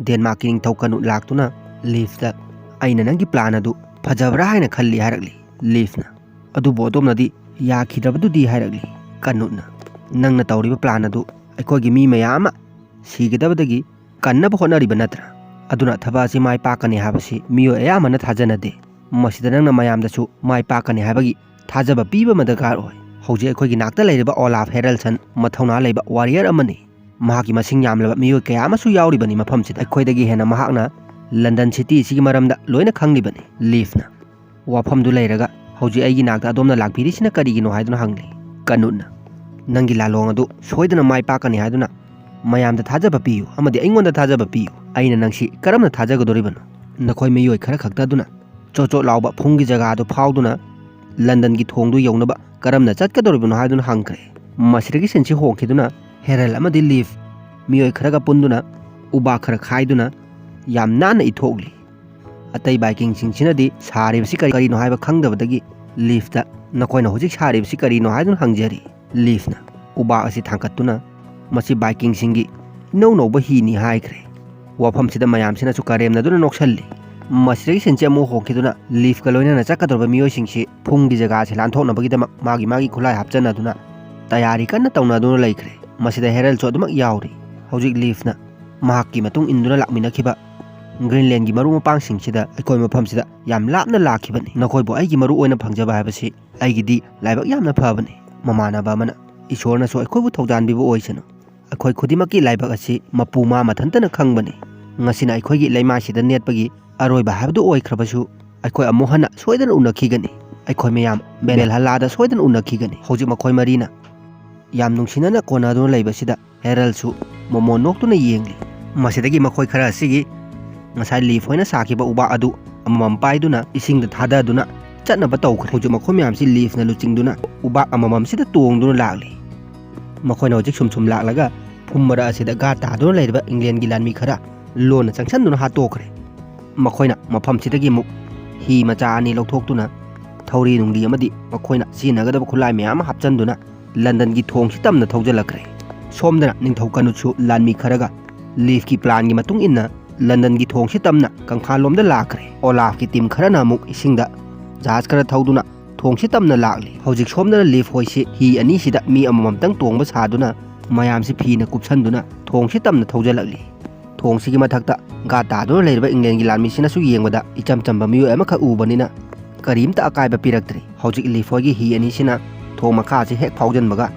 ꯗꯦꯟꯃꯥꯔꯛꯀꯤ ꯅꯤꯡꯊꯧ ꯀꯅꯨꯠ ꯂꯥꯛꯇꯨꯅ ꯂꯤꯐꯇ, "ꯑꯩꯅ ꯅꯪꯒꯤ ꯄ꯭ꯂꯥꯟ ꯑꯗꯨ ꯐꯖꯕ꯭ꯔꯥ ꯍꯥꯏꯅ ꯈꯜꯂꯤ" ꯍꯥꯏꯔꯛꯂꯤ꯫ ꯂꯤꯐꯅ, "ꯑꯗꯨꯕꯨ ꯑꯗꯣꯝꯅꯗꯤ ꯌꯥꯈꯤꯗ꯭ꯔꯕꯗꯨꯗꯤ?" ꯍꯥꯏꯔꯛꯂꯤ꯫ ꯀꯅꯨꯠꯅ, "ꯅꯪꯅ ꯇꯧꯔꯤꯕ ꯄ꯭ꯂꯥꯟ ꯑꯗꯨ ꯑꯩꯈꯣꯏꯒꯤ ꯃꯤ ꯃꯌꯥꯝ ꯑꯃ ꯁꯤꯒꯗꯕꯗꯒꯤ ꯀꯟꯅꯕ ꯍꯣꯠꯅꯔꯤꯕ ꯅꯠꯇ꯭ꯔꯥ? ꯑꯗꯨꯅ ꯊꯕꯛ ꯑꯁꯤ ꯃꯥꯏ ꯄꯥꯛꯀꯅꯤ ꯍꯥꯏꯕꯁꯤ ꯃꯤꯑꯣꯏ ꯑꯌꯥꯝꯕꯅ ꯊꯥꯖꯅꯗꯦ꯫ ꯃꯁꯤꯗ ꯅꯪꯅ ꯃꯌꯥꯝꯗꯁꯨ ꯃꯥꯏ ꯄꯥꯛꯀꯅꯤ ꯍꯥꯏꯕꯒꯤ ꯊꯥꯖꯕ ꯄꯤꯕ ꯑꯃ ꯗꯔꯀꯥꯔ ꯑꯣꯏ꯫ ꯍꯧꯖꯤꯛ ꯑꯩꯈꯣꯏꯒꯤ ꯅꯥꯛꯇ ꯂꯩꯔꯤꯕ ꯑꯣꯂꯥꯐ ꯍꯦꯔꯜꯁꯟ ꯃꯊꯧꯅꯥ ꯂꯩꯕ ꯋꯥꯔꯤꯌꯔ ꯑꯃꯅꯤ꯫ ꯃꯍꯥꯛꯀꯤ ꯃꯁꯤꯡ ꯌꯥꯝꯂꯕ ꯃꯤꯑꯣꯏ ꯀꯌꯥ ꯑꯃꯁꯨ ꯌꯥꯎꯔꯤꯕꯅꯤ ꯃꯐꯝꯁꯤꯗ꯫ ꯑꯩꯈꯣꯏꯗꯒꯤ ꯍꯦꯟꯅ ꯃꯍꯥꯛꯅ ꯂꯟꯗꯟ ꯁꯤꯇꯤ ꯑꯁꯤꯒꯤ ꯃꯔꯝꯗ ꯂꯣꯏꯅ ꯈꯪꯂꯤꯕꯅꯤ꯫" ꯂꯤꯐꯅ, "ꯋꯥꯐꯝꯗꯨ ꯂꯩꯔꯒ ꯍꯧꯖꯤꯛ ꯑꯩꯒꯤ ꯅꯥꯛꯇ ꯑꯗꯣꯝꯅ ꯂꯥꯛꯄꯤꯔꯤꯁꯤꯅ ꯀꯔꯤꯒꯤꯅꯣ?" ꯍꯥꯏꯗꯨꯅ ꯍꯪꯂꯤ꯫ ꯀꯅꯨꯠꯅ, "ꯅꯪꯒꯤ ꯂꯥꯂꯣꯡ ꯑꯗꯨ ꯁꯣꯏꯗꯅ ꯃꯥꯏ ꯄꯥꯛꯀꯅꯤ ꯍꯥꯏꯗꯨꯅ ꯃꯌꯥꯝꯗ ꯊꯥꯖꯕ ꯄꯤꯌꯨ ꯑꯃꯗꯤ ꯑꯩꯉꯣꯟꯗ ꯊꯥꯖꯕ ꯄꯤꯌꯨ꯫ ꯑꯩꯅ ꯅꯪꯁꯤ ꯀꯔꯝꯅ ꯊꯥꯖꯒꯗꯧꯔꯤꯕꯅꯣ? ꯅꯈꯣꯏ ꯃꯤꯑꯣꯏ ꯈꯔ ꯈꯛꯇ ꯑꯗꯨꯅ ꯆꯣꯠ ꯆꯣꯠ ꯂꯥꯎꯕ ꯐꯨꯡꯒꯤ ꯖꯒꯥ ꯑꯗꯨ ꯐꯥꯎꯗꯨꯅ ꯂꯟꯗꯟꯒꯤ ꯊꯣꯡꯗꯨ ꯌꯧꯅꯕ ꯀꯔꯝꯅ ꯆꯠꯀꯗꯧꯔꯤꯕꯅꯣ?" ꯍꯥꯏꯗꯨꯅ ꯍꯪꯈ꯭ꯔꯦ꯫ ꯃꯁꯤꯗꯒꯤ ꯁꯤꯟꯁꯤ ꯍꯣꯡꯈꯤꯗꯨꯅ ꯍꯦꯔꯜ ꯑꯃꯗꯤ ꯂꯤꯐ ꯃꯤꯑꯣꯏ ꯈꯔꯒ ꯄꯨꯟꯗꯨꯅ ꯎꯕꯥꯛ ꯈꯔ ꯈꯥꯏꯗꯨꯅ ꯌꯥꯝ ꯅꯥꯟꯅ ꯏꯊꯣꯛꯂꯤ꯫ ꯑꯇꯩ ꯚꯥꯏꯀꯤꯡꯁꯤꯡꯁꯤꯅꯗꯤ ꯁꯥꯔꯤꯕꯁꯤ ꯀꯔꯤ-, ꯀꯔꯤꯅꯣ ꯍꯥꯏꯕ ꯈꯪꯗꯕꯗꯒꯤ ꯂꯤꯐꯇ, "ꯅꯈꯣꯏꯅ ꯍꯧꯖꯤꯛ ꯁꯥꯔꯤꯕꯁꯤ ꯀꯔꯤꯅꯣ?" ꯍꯥꯏꯗꯨꯅ ꯍꯪꯖꯔꯤ꯫ ꯂꯤꯐꯅ ꯎꯕꯥꯛ ꯑꯁꯤ ꯊꯥꯡꯒꯠꯇꯨꯅ, "ꯃꯁꯤ ꯚꯥꯏꯀꯤꯡꯁꯤꯡꯒꯤ ꯏꯅꯧ ꯅꯧꯕ ꯍꯤꯅꯤ" ꯍꯥꯏꯈ꯭ꯔꯦ꯫ ꯋꯥꯐꯝꯁꯤꯗ ꯃꯌꯥꯝꯁꯤꯅꯁꯨ ꯀꯔꯦꯝꯅꯗꯨꯅ ꯅꯣꯛꯁꯜꯂꯤ꯫ ꯃꯁꯤꯗꯒꯤ ꯁꯤꯟꯁꯤ ꯑꯃꯨꯛ ꯍꯣꯡꯈꯤꯗꯨꯅ ꯂꯤꯐꯀ ꯂꯣꯏꯅꯅ ꯆꯠꯀꯗꯧꯔꯕ ꯃꯤꯑꯣꯏꯁꯤꯡꯁꯤ ꯐꯨꯡꯒꯤ ꯖꯒꯥꯁꯤ ꯂꯥꯟꯊꯣꯛꯅꯕꯒꯤꯗꯃꯛ ꯃꯥꯒꯤ ꯃꯥꯒꯤ ꯈꯨꯠꯂꯥꯏ ꯍꯥꯞꯆꯟꯅꯗꯨꯅ ꯇꯌꯥꯔꯤ ꯀꯟꯅ ꯇꯧꯅꯗꯨꯅ ꯂꯩꯈ꯭ꯔꯦ꯫ ꯃꯁꯤꯗ ꯍꯦꯔꯜꯁꯨ ꯑꯗꯨꯃꯛ ꯌꯥꯎꯔꯤ꯫ ꯍꯧꯖꯤꯛ ꯂꯤꯐꯅ ꯃꯍꯥꯛꯀꯤ ꯃꯇꯨꯡ ꯏꯟꯗꯨꯅ ꯂꯥꯛꯃꯤꯟꯅꯈꯤꯕ ꯒ꯭ꯔꯤꯟꯂꯦꯟꯒꯤ ꯃꯔꯨꯞ ꯃꯄꯥꯡꯁꯤꯡꯁꯤꯗ, "ꯑꯩꯈꯣꯏ ꯃꯐꯝꯁꯤꯗ ꯌꯥꯝ ꯂꯥꯞꯅ ꯂꯥꯛꯈꯤꯕꯅꯤ꯫ ꯅꯈꯣꯏꯕꯨ ꯑꯩꯒꯤ ꯃꯔꯨꯞ ꯑꯣꯏꯅ ꯐꯪꯖꯕ ꯍꯥꯏꯕꯁꯤ ꯑꯩꯒꯤꯗꯤ ꯂꯥꯏꯕꯛ ꯌꯥꯝꯅ ꯐꯕꯅꯤ꯫ ꯃꯃꯥꯟꯅꯕ ꯑꯃꯅ ꯏꯁꯣꯔꯅꯁꯨ ꯑꯩꯈꯣꯏꯕꯨ ꯊꯧꯖꯥꯟꯕꯤꯕ ꯑꯣꯏꯁꯅꯨ꯫ ꯑꯩꯈꯣꯏ ꯈꯨꯗꯤꯡꯃꯛꯀꯤ ꯂꯥꯏꯕꯛ ꯑꯁꯤ ꯃꯄꯨ ꯃꯥ ꯃꯊꯟꯇꯅ ꯈꯪꯕꯅꯤ꯫ ꯉꯁꯤꯅ ꯑꯩꯈꯣꯏꯒꯤ ꯂꯩꯃꯥꯏꯁꯤꯗ ꯅꯦꯠꯄꯒꯤ ꯑꯔꯣꯏꯕ ꯍꯥꯏꯕꯗꯨ ꯑꯣꯏꯈ꯭ꯔꯕꯁꯨ, ꯑꯩꯈꯣꯏ ꯑꯃꯨꯛ ꯍꯟꯅ ꯁꯣꯏꯗꯅ ꯎꯅꯈꯤꯒꯅꯤ꯫ ꯑꯩꯈꯣꯏ ꯃꯌꯥꯝ ꯕꯦꯜꯍꯂꯥꯗ ꯁꯣꯏꯗꯅ ꯎꯅꯈꯤꯒꯅꯤ꯫" ꯍꯧꯖꯤꯛ ꯃꯈꯣꯏ ꯃꯔꯤꯅ ꯌꯥꯝ ꯅꯨꯡꯁꯤꯅꯅ ꯀꯣꯟꯅꯗꯨꯅ ꯂꯩꯕꯁꯤꯗ ꯍꯦꯔꯜꯁꯨ ꯃꯣꯃꯣꯟ ꯅꯣꯛꯇꯨꯅ ꯌꯦꯡꯂꯤ꯫ ꯃꯁꯤꯗꯒꯤ ꯃꯈꯣꯏ ꯈꯔ ꯑꯁꯤꯒꯤ ꯉꯁꯥꯏ ꯂꯤꯐ ꯍꯣꯏꯅ ꯁꯥꯈꯤꯕ ꯎꯕꯥꯛ ꯑꯗꯨ ꯑꯃꯃꯝ ꯄꯥꯏꯗꯨꯅ ꯏꯁꯤꯡꯗ ꯊꯥꯗꯗꯨꯅ ꯆꯠꯅꯕ ꯇꯧꯈ꯭ꯔꯦ꯫ ꯍꯧꯖꯤꯛ ꯃꯈꯣꯏ ꯃꯌꯥꯝꯁꯤ ꯂꯤꯐꯅ ꯂꯨꯆꯤꯡꯗꯨꯅ ꯎꯕꯥꯛ ꯑꯃꯃꯝꯁꯤꯗ ꯇꯣꯡꯗꯨꯅ ꯂꯥꯛꯂꯤ꯫ ꯃꯈꯣꯏꯅ ꯍꯧꯖꯤꯛ ꯁꯨꯝ ꯁꯨꯝ ꯂꯥꯛꯂꯒ ꯐꯨꯝ ꯃꯔꯛ ꯑꯁꯤꯗ ꯒꯥ ꯇꯥꯗꯨꯅ ꯂꯩꯔꯤꯕ ꯏꯪꯂꯦꯟꯒꯤ ꯂꯥꯟꯃꯤ ꯈꯔ ꯂꯣꯟꯅ ꯆꯪꯁꯟꯗꯨꯅ ꯍꯥꯠꯇꯣꯛꯈ꯭ꯔꯦ꯫ ꯃꯈꯣꯏꯅ ꯃꯐꯝꯁꯤꯗꯒꯤ ꯑꯃꯨꯛ ꯍꯤ ꯃꯆꯥ ꯑꯅꯤ ꯂꯧꯊꯣꯛꯇꯨꯅ ꯊꯧꯔꯤ ꯅꯨꯡꯂꯤ ꯑꯃꯗꯤ ꯃꯈꯣꯏꯅ ꯁꯤꯖꯤꯟꯅꯒꯗꯕ ꯈꯨꯠꯂꯥꯏ ꯃꯌꯥꯝ ꯑꯃ ꯍꯥꯞꯆꯤꯟꯗꯨꯅ ꯂꯟꯗꯟꯒꯤ ꯊꯣꯡꯁꯤ ꯇꯝꯅ ꯊꯧꯖꯤꯜꯂꯛꯈ꯭ꯔꯦ꯫ ꯁꯣꯝꯗꯅ ꯅꯤꯡꯊꯧ ꯀꯅꯨꯠꯁꯨ ꯂꯥꯟꯃꯤ ꯈꯔꯒ ꯂꯤꯐꯀꯤ ꯄ꯭ꯂꯥꯟꯒꯤ ꯃꯇꯨꯡ ꯏꯟꯅ ꯂꯟꯗꯟꯒꯤ ꯊꯣꯡꯁꯤ ꯇꯝꯅ ꯀꯪꯐꯥꯜꯂꯣꯝꯗ ꯂꯥꯛꯈ꯭ꯔꯦ꯫ ꯑꯣꯂꯥꯐꯀꯤ ꯇꯤꯝ ꯈꯔꯅ ꯑꯃꯨꯛ ꯏꯁꯤꯡꯗ ꯖꯍꯥꯖ ꯈꯔ ꯊꯧꯗꯨꯅ ꯊꯣꯡꯁꯤ ꯇꯝꯅ ꯂꯥꯛꯂꯤ꯫ ꯍꯧꯖꯤꯛ ꯁꯣꯝꯗꯅ ꯂꯤꯐ ꯍꯣꯏꯁꯤ ꯍꯤ ꯑꯅꯤꯁꯤꯗ ꯃꯤ ꯑꯃꯃꯝꯇꯪ ꯇꯣꯡꯕ ꯁꯥꯗꯨꯅ ꯃꯌꯥꯝꯁꯤ ꯐꯤꯅ ꯀꯨꯞꯁꯟꯗꯨꯅ ꯊꯣꯡꯁꯤ ꯇꯝꯅ ꯊꯧꯖꯤꯜꯂꯛꯂꯤ꯫ ꯊꯣꯡꯁꯤꯒꯤ ꯃꯊꯛꯇ ꯒꯥ ꯇꯥꯗꯨꯅ ꯂꯩꯔꯤꯕ ꯏꯪꯂꯦꯟꯒꯤ ꯂꯥꯟꯃꯤꯁꯤꯅꯁꯨ ꯌꯦꯡꯕꯗ ꯏꯆꯝ ꯆꯝꯕ ꯃꯤꯑꯣꯏ ꯑꯃꯈꯛ ꯎꯕꯅꯤꯅ ꯀꯔꯤꯝꯇ ꯑꯀꯥꯏꯕ ꯄꯤꯔꯛꯇ꯭ꯔꯤ꯫ ꯍꯧꯖꯤꯛ ꯂꯤꯐ ꯍꯣꯏꯒꯤ ꯍꯤ ꯑꯅꯤꯁꯤꯅ ꯊꯣꯡ ꯃꯈꯥ ꯑꯁꯤ ꯍꯦꯛ ꯐꯥꯎꯖꯟꯕꯒ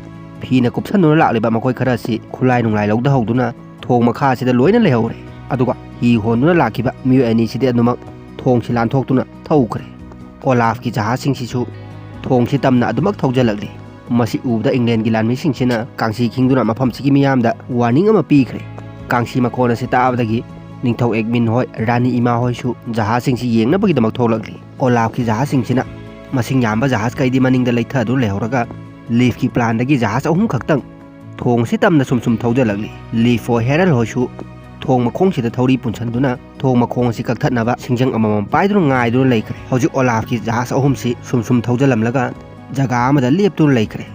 ꯐꯤꯅ ꯀꯨꯞꯁꯟꯗꯨꯅ ꯂꯥꯛꯂꯤꯕ ꯃꯈꯣꯏ ꯈꯔ ꯑꯁꯤ ꯈꯨꯠꯂꯥꯏ ꯅꯨꯡꯂꯥꯏ ꯂꯧꯗꯍꯧꯗꯨꯅ ꯊꯣꯡ ꯃꯈꯥ ꯑꯁꯤꯗ ꯂꯣꯏꯅ ꯂꯩꯍꯧꯔꯦ꯫ ꯑꯗꯨꯒ ꯍꯤ ꯍꯣꯟꯗꯨꯅ ꯂꯥꯛꯈꯤꯕ ꯃꯤꯑꯣꯏ ꯑꯅꯤꯁꯤꯗꯤ ꯑꯗꯨꯃꯛ ꯊꯣꯡꯁꯤ ꯂꯥꯟꯊꯣꯛꯇꯨꯅ ꯊꯧꯈ꯭ꯔꯦ꯫ ꯑꯣꯂꯥꯐꯀꯤ ꯖꯍꯥꯖꯁꯤꯡꯁꯤꯁꯨ ꯊꯣꯡꯁꯤ ꯇꯝꯅ ꯑꯗꯨꯃꯛ ꯊꯧꯖꯤꯜꯂꯛꯂꯤ꯫ ꯃꯁꯤ ꯎꯕꯗ ꯏꯪꯂꯦꯟꯒꯤ ꯂꯥꯟꯃꯤꯁꯤꯡꯁꯤꯅ ꯀꯥꯡꯁꯤ ꯈꯤꯡꯗꯨꯅ ꯃꯐꯝꯁꯤꯒꯤ ꯃꯤꯌꯥꯝꯗ ꯋꯥꯔꯅꯤꯡ ꯑꯃ ꯄꯤꯈ꯭ꯔꯦ꯫ ꯀꯥꯡꯁꯤ ꯃꯈꯣꯟ ꯑꯁꯤ ꯇꯥꯕꯗꯒꯤ ꯅꯤꯡꯊꯧ ꯑꯦꯒꯃꯤꯟ ꯍꯣꯏ, ꯔꯥꯅꯤ ꯏꯃꯥ ꯍꯣꯏꯁꯨ ꯖꯍꯥꯖꯁꯤꯡꯁꯤ ꯌꯦꯡꯅꯕꯒꯤꯗꯃꯛ ꯊꯣꯛꯂꯛꯂꯤ꯫ ꯑꯣꯂꯥꯐꯀꯤ ꯖꯍꯥꯖꯁꯤꯡꯁꯤꯅ ꯃꯁꯤꯡ ꯌꯥꯝꯕ ꯖꯍꯥꯖ ꯀꯩꯗꯤ ꯃꯅꯤꯡꯗ ꯂꯩꯊꯗꯨꯅ ꯂꯩꯍꯧꯔꯒ ꯂꯤꯐꯀꯤ ꯄ꯭ꯂꯥꯟꯗꯒꯤ ꯖꯍꯥꯖ ꯑꯍꯨꯝ ꯈꯛꯇꯪ ꯊꯣꯡꯁꯤ ꯇꯝꯅ ꯁꯨꯝ ꯁꯨꯝ ꯊꯧꯖꯤꯜꯂꯛꯂꯤ꯫ ꯂꯤꯐ ꯍꯣꯏ, ꯍꯦꯔꯜ ꯍꯣꯏꯁꯨ ꯊꯣꯡ ꯃꯈꯣꯡꯁꯤꯗ ꯊꯧꯔꯤ ꯄꯨꯟꯁꯤꯟꯗꯨꯅ ꯊꯣꯡ ꯃꯈꯣꯡ ꯑꯁꯤ ꯀꯛꯊꯠꯅꯕ ꯁꯤꯡꯖꯪ ꯑꯃꯃꯝ ꯄꯥꯏꯗꯨꯅ ꯉꯥꯏꯗꯨꯅ ꯂꯩꯈ꯭ꯔꯦ꯫ ꯍꯧꯖꯤꯛ ꯑꯣꯂꯥꯐꯀꯤ ꯖꯍꯥꯖ ꯑꯍꯨꯝꯁꯤ ꯁꯨꯝ ꯁꯨꯝ ꯊꯧꯖꯤꯜꯂꯝꯂꯒ ꯖꯒꯥ ꯑꯃꯗ ꯂꯦꯞꯇꯨꯅ ꯂꯩꯈ꯭ꯔꯦ꯫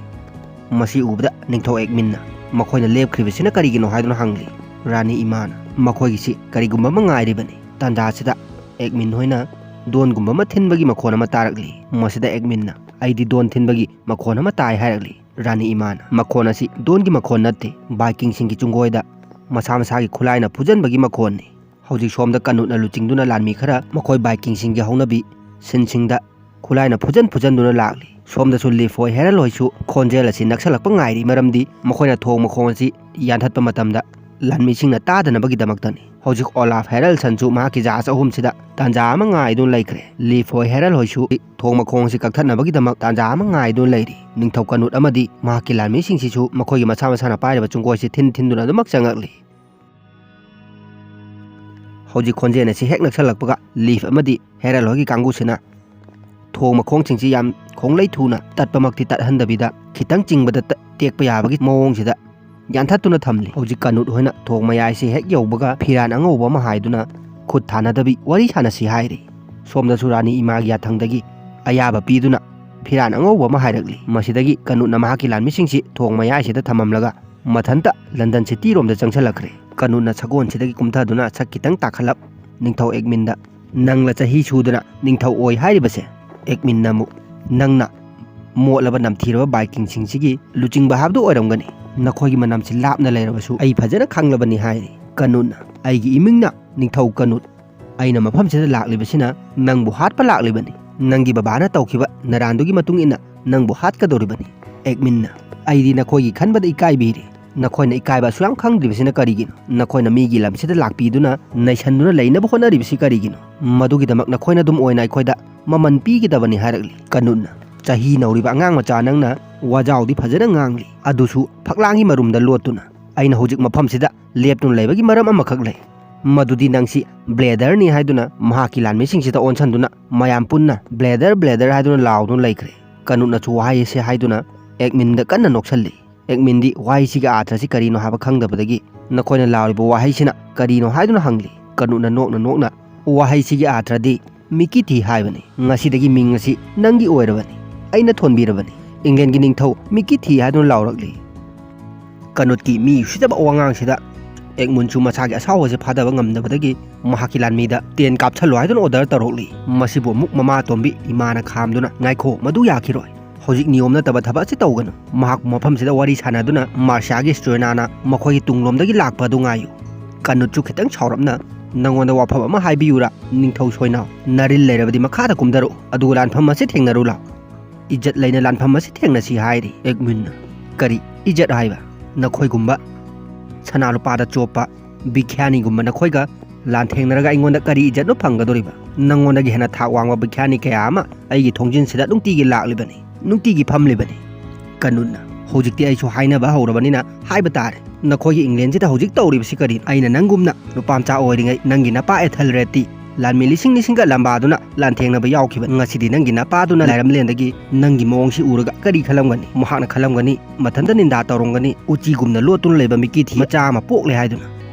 ꯃꯁꯤ ꯎꯕꯗ ꯅꯤꯡꯊꯧ ꯑꯦꯒꯃꯤꯟꯅ ꯃꯈꯣꯏꯅ ꯂꯦꯞꯈ꯭ꯔꯤꯕꯁꯤꯅ ꯀꯔꯤꯒꯤꯅꯣ ꯍꯥꯏꯗꯨꯅ ꯍꯪꯂꯤ꯫ ꯔꯥꯅꯤ ꯏꯃꯥꯅ ꯃꯈꯣꯏꯒꯤꯁꯤ ꯀꯔꯤꯒꯨꯝꯕ ꯑꯃ ꯉꯥꯏꯔꯤꯕꯅꯤ꯫ ꯇꯥꯟꯖꯥꯁꯤꯗ ꯑꯦꯒꯃꯤꯟ ꯍꯣꯏꯅ ꯗꯣꯟꯒꯨꯝꯕ ꯑꯃ ꯊꯤꯟꯕꯒꯤ ꯃꯈꯣꯟ ꯑꯃ ꯇꯥꯔꯛꯂꯤ꯫ ꯃꯁꯤꯗ ꯑꯦꯒꯃꯤꯟꯅ "ꯑꯩꯗꯤ ꯗꯣꯟ ꯊꯤꯟꯕꯒꯤ ꯃꯈꯣꯟ ꯑꯃ ꯇꯥꯏ" ꯍꯥꯏꯔꯛꯂꯤ꯫ ꯔꯥꯅꯤ ꯏꯃꯥꯅ, "ꯃꯈꯣꯟ ꯑꯁꯤ ꯗꯣꯟꯒꯤ ꯃꯈꯣꯟ ꯅꯠꯇꯦ, ꯚꯥꯏꯀꯤꯡꯁꯤꯡꯒꯤ ꯆꯨꯡꯒꯣꯏꯗ ꯃꯁꯥ ꯃꯁꯥꯒꯤ ꯈꯨꯠꯂꯥꯏꯅ ꯐꯨꯖꯟꯕꯒꯤ ꯃꯈꯣꯟꯅꯤ"꯫ ꯍꯧꯖꯤꯛ ꯁꯣꯝꯗ ꯀꯅꯨꯠꯅ ꯂꯨꯆꯤꯡꯗꯨꯅ ꯂꯥꯟꯃꯤ ꯈꯔ ꯃꯈꯣꯏ ꯚꯥꯏꯀꯤꯡꯁꯤꯡꯒꯤ ꯍꯧꯅꯕꯤ ꯁꯤꯟꯁꯤꯡꯗ ꯈꯨꯠꯂꯥꯏꯅ ꯐꯨꯖꯟ ꯐꯨꯖꯟꯗꯨꯅ ꯂꯥꯛꯂꯤ꯫ ꯁꯣꯝꯗꯁꯨ ꯂꯤꯐ ꯍꯣꯏ, ꯍꯦꯔꯜ ꯍꯣꯏꯁꯨ ꯈꯣꯟꯖꯦꯜ ꯑꯁꯤ ꯅꯛꯁꯜꯂꯛꯄ ꯉꯥꯏꯔꯤ, ꯃꯔꯝꯗꯤ ꯃꯈꯣꯏꯅ ꯊꯣꯡ ꯃꯈꯣꯡ ꯑꯁꯤ ꯌꯥꯟꯊꯠꯄ ꯃꯇꯝꯗ ꯂꯥꯟꯃꯤꯁꯤꯡꯅ ꯇꯥꯗꯅꯕꯒꯤꯗꯃꯛꯇꯅꯤ꯫ ꯍꯧꯖꯤꯛ ꯑꯣꯂꯥꯐ ꯍꯦꯔꯜꯁꯟꯁꯨ ꯃꯍꯥꯛꯀꯤ ꯖꯍꯥꯖ ꯑꯍꯨꯝꯁꯤꯗ ꯇꯥꯟꯖꯥ ꯑꯃ ꯉꯥꯏꯗꯨꯅ ꯂꯩꯈ꯭ꯔꯦ꯫ ꯂꯤꯐ ꯍꯣꯏ, ꯍꯦꯔꯜ ꯍꯣꯏꯁꯨ ꯊꯣꯡ ꯃꯈꯣꯡ ꯑꯁꯤ ꯀꯛꯊꯠꯅꯕꯒꯤꯗꯃꯛ ꯇꯥꯟꯖꯥ ꯑꯃ ꯉꯥꯏꯗꯨꯅ ꯂꯩꯔꯤ꯫ ꯅꯤꯡꯊꯧ ꯀꯅꯨꯠ ꯑꯃꯗꯤ ꯃꯍꯥꯛꯀꯤ ꯂꯥꯟꯃꯤꯁꯤꯡꯁꯤꯁꯨ ꯃꯈꯣꯏꯒꯤ ꯃꯁꯥ ꯃꯁꯥꯅ ꯄꯥꯏꯔꯤꯕ ꯆꯨꯡꯒꯣꯏꯁꯤ ꯊꯤꯟ ꯊꯤꯟꯗꯨꯅ ꯑꯗꯨꯃꯛ ꯆꯪꯉꯛꯂꯤ꯫ ꯍꯧꯖꯤꯛ ꯈꯣꯟꯖꯦꯜ ꯑꯁꯤ ꯍꯦꯛ ꯅꯛꯁꯜꯂꯛꯄꯒ ꯂꯤꯐ ꯑꯃꯗꯤ ꯍꯦꯔꯜ ꯍꯣꯏꯒꯤ ꯀꯥꯡꯕꯨꯁꯤꯅ ꯊꯣꯡ ꯃꯈꯣꯡꯁꯤꯡꯁꯤ ꯌꯥꯝ ꯈꯣꯡꯂꯩ ꯊꯨꯅ ꯇꯠꯄꯃꯛꯇꯤ ꯇꯠꯍꯟꯗꯕꯤꯗ ꯈꯤꯇꯪ ꯆꯤꯡꯕꯗ ꯇ-, ꯇꯦꯛꯄ ꯌꯥꯕꯒꯤ ꯃꯑꯣꯡꯁꯤꯗ ꯌꯥꯟꯊꯠꯇꯨꯅ ꯊꯝꯂꯤ꯫ ꯍꯧꯖꯤꯛ ꯀꯅꯨꯠ ꯍꯣꯏꯅ ꯊꯣꯡ ꯃꯌꯥꯏꯁꯤ ꯍꯦꯛ ꯌꯧꯕꯒ ꯐꯤꯔꯥꯟ ꯑꯉꯧꯕ ꯑꯃ ꯍꯥꯏꯗꯨꯅ ꯈꯨꯠ ꯊꯥꯅꯗꯕꯤ ꯋꯥꯔꯤ ꯁꯥꯟꯅꯁꯤ ꯍꯥꯏꯔꯤ꯫ ꯁꯣꯝꯗꯁꯨ ꯔꯥꯅꯤ ꯏꯃꯥꯒꯤ ꯌꯥꯊꯪꯗꯒꯤ ꯑꯌꯥꯕ ꯄꯤꯗꯨꯅ ꯐꯤꯔꯥꯟ ꯑꯉꯧꯕ ꯑꯃ ꯍꯥꯏꯔꯛꯂꯤ꯫ ꯃꯁꯤꯗꯒꯤ ꯀꯅꯨꯠꯅ ꯃꯍꯥꯛꯀꯤ ꯂꯥꯟꯃꯤꯁꯤꯡꯁꯤ ꯊꯣꯡ ꯃꯌꯥꯏꯁꯤꯗ ꯊꯝꯃꯝꯂꯒ ꯃꯊꯟꯇ ꯂꯟꯗꯟ ꯁꯤꯇꯤꯔꯣꯝꯗ ꯆꯪꯁꯤꯜꯂꯛꯈ꯭ꯔꯦ꯫ ꯀꯅꯨꯠꯅ ꯁꯒꯣꯜꯁꯤꯗꯒꯤ ꯀꯨꯝꯊꯗꯨꯅ ꯁꯛ ꯈꯤꯇꯪ ꯇꯥꯈꯠꯂꯞ ꯅꯤꯡꯊꯧ ꯑꯦꯛꯃꯤꯟꯗ, "ꯅꯪꯂ ꯆꯍꯤ ꯁꯨꯗꯅ ꯅꯤꯡꯊꯧ ꯑꯣꯏ ꯍꯥꯏꯔꯤꯕꯁꯦ?" ꯑꯦꯛꯃꯤꯟꯅ ꯑꯃꯨꯛ, "ꯅꯪꯅ ꯃꯣꯠꯂꯕ ꯅꯝꯊꯤꯔꯕ ꯚꯥꯏꯀꯤꯡꯁꯤꯡꯁꯤꯒꯤ ꯂꯨꯆꯤꯡꯕ ꯍꯥꯏꯕꯗꯨ ꯑꯣꯏꯔꯝꯒꯅꯤ꯫ ꯅꯈꯣꯏꯒꯤ ꯃꯅꯝꯁꯤ ꯂꯥꯞꯅ ꯂꯩꯔꯕꯁꯨ ꯑꯩ ꯐꯖꯅ ꯈꯪꯂꯕꯅꯤ," ꯍꯥꯏꯔꯤ꯫ ꯀꯅꯨꯠꯅ, "ꯑꯩꯒꯤ ꯏꯃꯤꯡꯅ ꯅꯤꯡꯊꯧ ꯀꯅꯨꯠ꯫ ꯑꯩꯅ ꯃꯐꯝꯁꯤꯗ ꯂꯥꯛꯂꯤꯕꯁꯤꯅ ꯅꯪꯕꯨ ꯍꯥꯠꯄ ꯂꯥꯛꯂꯤꯕꯅꯤ꯫ ꯅꯪꯒꯤ ꯕꯕꯥꯅ ꯇꯧꯈꯤꯕ ꯅꯔꯥꯟꯗꯨꯒꯤ ꯃꯇꯨꯡ ꯏꯟꯅ ꯅꯪꯕꯨ ꯍꯥꯠꯀꯗꯧꯔꯤꯕꯅꯤ꯫" ꯑꯦꯛꯃꯤꯟꯅ, "ꯑꯩꯗꯤ ꯅꯈꯣꯏꯒꯤ ꯈꯟꯕꯗ ꯏꯀꯥꯏꯕꯤꯔꯦ꯫ ꯅꯈꯣꯏꯅ ꯏꯀꯥꯏꯕ ꯑꯁꯨꯛ ꯌꯥꯝ ꯈꯪꯗ꯭ꯔꯤꯕꯁꯤꯅ ꯀꯔꯤꯒꯤꯅꯣ? ꯅꯈꯣꯏꯅ ꯃꯤꯒꯤ ꯂꯝꯁꯤꯗ ꯂꯥꯛꯄꯤꯗꯨꯅ ꯅꯩꯁꯟꯗꯨꯅ ꯂꯩꯅꯕ ꯍꯣꯠꯅꯔꯤꯕꯁꯤ ꯀꯔꯤꯒꯤꯅꯣ? ꯃꯗꯨꯒꯤꯗꯃꯛ ꯅꯈꯣꯏꯅ ꯑꯗꯨꯝ ꯑꯣꯏꯅ ꯑꯩꯈꯣꯏꯗ ꯃꯃꯜ ꯄꯤꯒꯗꯕꯅꯤ," ꯍꯥꯏꯔꯛꯂꯤ꯫ ꯀꯅꯨꯠꯅ, "ꯆꯍꯤ ꯅꯧꯔꯤꯕ ꯑꯉꯥꯡ ꯃꯆꯥ ꯅꯪꯅ ꯋꯥꯖꯥꯎꯗꯤ ꯐꯖꯅ ꯉꯥꯡꯂꯤ, ꯑꯗꯨꯁꯨ ꯐꯛꯂꯥꯡꯒꯤ ꯃꯔꯨꯝꯗ ꯂꯣꯠꯇꯨꯅ꯫ ꯑꯩꯅ ꯍꯧꯖꯤꯛ ꯃꯐꯝꯁꯤꯗ ꯂꯦꯞꯇꯨꯅ ꯂꯩꯕꯒꯤ ꯃꯔꯝ ꯑꯃꯈꯛ ꯂꯩ꯫ ꯃꯗꯨꯗꯤ ꯅꯪꯁꯤ ꯕ꯭ꯂꯦꯗꯔꯅꯤ ꯍꯥꯏꯗꯨꯅ ꯃꯍꯥꯛꯀꯤ ꯂꯥꯟꯃꯤꯁꯤꯡꯁꯤꯗ ꯑꯣꯟꯁꯤꯟꯗꯨꯅ ꯃꯌꯥꯝ ꯄꯨꯟꯅ 'ꯕ꯭ꯂꯦꯗꯔ, ꯕ꯭ꯂꯦꯗꯔ' ꯍꯥꯏꯗꯨꯅ ꯂꯥꯎꯗꯨꯅ ꯂꯩꯈ꯭ꯔꯦ꯫" ꯀꯅꯨꯠꯅꯁꯨ ꯋꯥꯍꯩ ꯑꯁꯤ ꯍꯥꯏꯗꯨꯅ ꯑꯦꯛꯃꯤꯟꯗ ꯀꯟꯅ ꯅꯣꯛꯁꯜꯂꯤ꯫ ꯑꯦꯛꯃꯤꯟꯗꯤ ꯋꯥꯍꯩꯁꯤꯒꯤ ꯑꯥꯔꯊꯁꯤ ꯀꯔꯤꯅꯣ ꯍꯥꯏꯕ ꯈꯪꯗꯕꯗꯒꯤ, "ꯅꯈꯣꯏꯅ ꯂꯥꯎꯔꯤꯕ ꯋꯥꯍꯩꯁꯤꯅ ꯀꯔꯤꯅꯣ?" ꯍꯥꯏꯗꯨꯅ ꯍꯪꯂꯤ꯫ ꯀꯅꯨꯠꯅ ꯅꯣꯛꯅ ꯅꯣꯛꯅ, "ꯋꯥꯍꯩꯁꯤꯒꯤ ꯑꯥꯔꯊꯗꯤ ꯃꯤꯀꯤ ꯊꯤ ꯍꯥꯏꯕꯅꯤ꯫ ꯉꯁꯤꯗꯒꯤ ꯃꯤꯡ ꯑꯁꯤ ꯅꯪꯒꯤ ꯑꯣꯏꯔꯕꯅꯤ꯫ ꯑꯩꯅ ꯊꯣꯟꯕꯤꯔꯕꯅꯤ꯫" ꯏꯪꯂꯦꯟꯒꯤ ꯅꯤꯡꯊꯧ ꯃꯤꯀꯤ ꯊꯤ ꯍꯥꯏꯗꯨꯅ ꯂꯥꯎꯔꯛꯂꯤ꯫ ꯀꯅꯨꯠꯀꯤ ꯃꯤ ꯎꯁꯤꯠꯇꯕ ꯋꯥꯉꯥꯡꯁꯤꯗ ꯑꯦꯛꯃꯨꯟꯁꯨ ꯃꯁꯥꯒꯤ ꯑꯁꯥꯎꯕꯁꯦ ꯐꯥꯗꯕ ꯉꯝꯗꯕꯗꯒꯤ ꯃꯍꯥꯛꯀꯤ ꯂꯥꯟꯃꯤꯗ "ꯇꯦꯟ ꯀꯥꯞꯁꯜꯂꯣ" ꯍꯥꯏꯗꯨꯅ ꯑꯣꯔꯗꯔ ꯇꯧꯔꯛꯂꯤ꯫ ꯃꯁꯤꯕꯨ ꯑꯃꯨꯛ ꯃꯃꯥ ꯑꯇꯣꯝꯕꯤ ꯏꯃꯥꯅ ꯈꯥꯝꯗꯨꯅ, "ꯉꯥꯏꯈꯣ, ꯃꯗꯨ ꯌꯥꯈꯤꯔꯣꯏ꯫ ꯍꯧꯖꯤꯛ ꯅꯤꯌꯣꯝ ꯅꯠꯇꯕ ꯊꯕꯛ ꯑꯁꯤ ꯇꯧꯒꯅꯨ꯫" ꯃꯍꯥꯛꯄꯨ ꯃꯐꯝꯁꯤꯗ ꯋꯥꯔꯤ ꯁꯥꯟꯅꯗꯨꯅ ꯃꯥꯔꯁꯤꯌꯥꯒꯤ ꯁ꯭ꯇ꯭ꯔꯦꯅꯥꯅ ꯃꯈꯣꯏꯒꯤ ꯇꯨꯡꯂꯣꯝꯗꯒꯤ ꯂꯥꯛꯄ ꯑꯗꯨ ꯉꯥꯏꯌꯨ꯫ ꯀꯅꯨꯠꯁꯨ ꯈꯤꯇꯪ ꯁꯥꯎꯔꯞꯅ, "ꯅꯉꯣꯟꯗ ꯋꯥꯐꯝ ꯑꯃ ꯍꯥꯏꯕꯤꯌꯨꯔꯥ, ꯅꯤꯡꯊꯧ ꯁꯣꯏꯅꯥꯎ? ꯅꯔꯤꯜ ꯂꯩꯔꯕꯗꯤ ꯃꯈꯥꯗ ꯀꯨꯝꯊꯔꯛꯎ, ꯑꯗꯨꯒ ꯂꯥꯟꯐꯝ ꯑꯁꯤ ꯊꯦꯡꯅꯔꯨ ꯂꯥꯎ꯫ ꯏꯖꯠ ꯂꯩꯅ ꯂꯥꯟꯐꯝ ꯑꯁꯤ ꯊꯦꯡꯅꯁꯤ," ꯍꯥꯏꯔꯤ꯫ ꯑꯦꯛꯃꯨꯟꯅ, "ꯀꯔꯤ ꯏꯖꯠ ꯍꯥꯏꯕ? ꯅꯈꯣꯏꯒꯨꯝꯕ ꯁꯅꯥ ꯂꯨꯄꯥꯗ ꯆꯣꯞꯄ ꯕꯤꯈ꯭ꯌꯥꯅꯤꯒꯨꯝꯕ ꯅꯈꯣꯏꯒ ꯂꯥꯟꯊꯦꯡꯅꯔꯒ ꯑꯩꯉꯣꯟꯗ ꯀꯔꯤ ꯏꯖꯠꯅꯣ ꯐꯪꯒꯗꯧꯔꯤꯕ? ꯅꯉꯣꯟꯗꯒꯤ ꯍꯦꯟꯅ ꯊꯥꯛ ꯋꯥꯡꯕ ꯕꯤꯈ꯭ꯌꯥꯅꯤ ꯀꯌꯥ ꯑꯃ ꯑꯩꯒꯤ ꯊꯣꯡꯖꯤꯟꯁꯤꯗ ꯅꯨꯡꯇꯤꯒꯤ ꯂꯥꯛꯂꯤꯕꯅꯤ, ꯅꯨꯡꯇꯤꯒꯤ ꯐꯝꯂꯤꯕꯅꯤ꯫" ꯀꯅꯨꯠꯅ, "ꯍꯧꯖꯤꯛꯇꯤ ꯑꯩꯁꯨ ꯍꯥꯏꯅꯕ ꯍꯧꯔꯕꯅꯤꯅ ꯍꯥꯏꯕ ꯇꯥꯔꯦ꯫ ꯅꯈꯣꯏꯒꯤ ꯏꯪꯂꯦꯟꯁꯤꯗ ꯍꯧꯖꯤꯛ ꯇꯧꯔꯤꯕꯁꯤ ꯀꯔꯤꯅꯣ? ꯑꯩꯅ ꯅꯪꯒꯨꯝꯅ ꯅꯨꯄꯥ ꯃꯆꯥ ꯑꯣꯏꯔꯤꯉꯩ ꯅꯪꯒꯤ ꯅꯄꯥ ꯑꯦꯊꯦꯜꯔꯦꯗꯇꯤ ꯂꯥꯟꯃꯤ ꯂꯤꯁꯤꯡ ꯂꯤꯁꯤꯡꯒ ꯂꯝꯕꯥꯗꯨꯅ ꯂꯥꯟꯊꯦꯡꯅꯕ ꯌꯥꯎꯈꯤꯕ꯫ ꯉꯁꯤꯗꯤ ꯅꯪꯒꯤ ꯅꯄꯥꯗꯨꯅ ꯂꯥꯏꯔꯝꯂꯦꯟꯗꯒꯤ ꯅꯪꯒꯤ ꯃꯑꯣꯡꯁꯤ ꯎꯔꯒ ꯀꯔꯤ ꯈꯜꯂꯝꯒꯅꯤ? ꯃꯍꯥꯛꯅ ꯈꯜꯂꯝꯒꯅꯤ, ꯃꯊꯟꯇ ꯅꯤꯟꯗꯥ ꯇꯧꯔꯝꯒꯅꯤ, ꯎꯆꯤꯒꯨꯝꯅ ꯂꯣꯠꯇꯨꯅ ꯂꯩꯕ ꯃꯤꯀꯤ ꯊꯤ ꯃꯆꯥ ꯑꯃ ꯄꯣꯛꯂꯦ ꯍꯥꯏꯗꯨꯅ꯫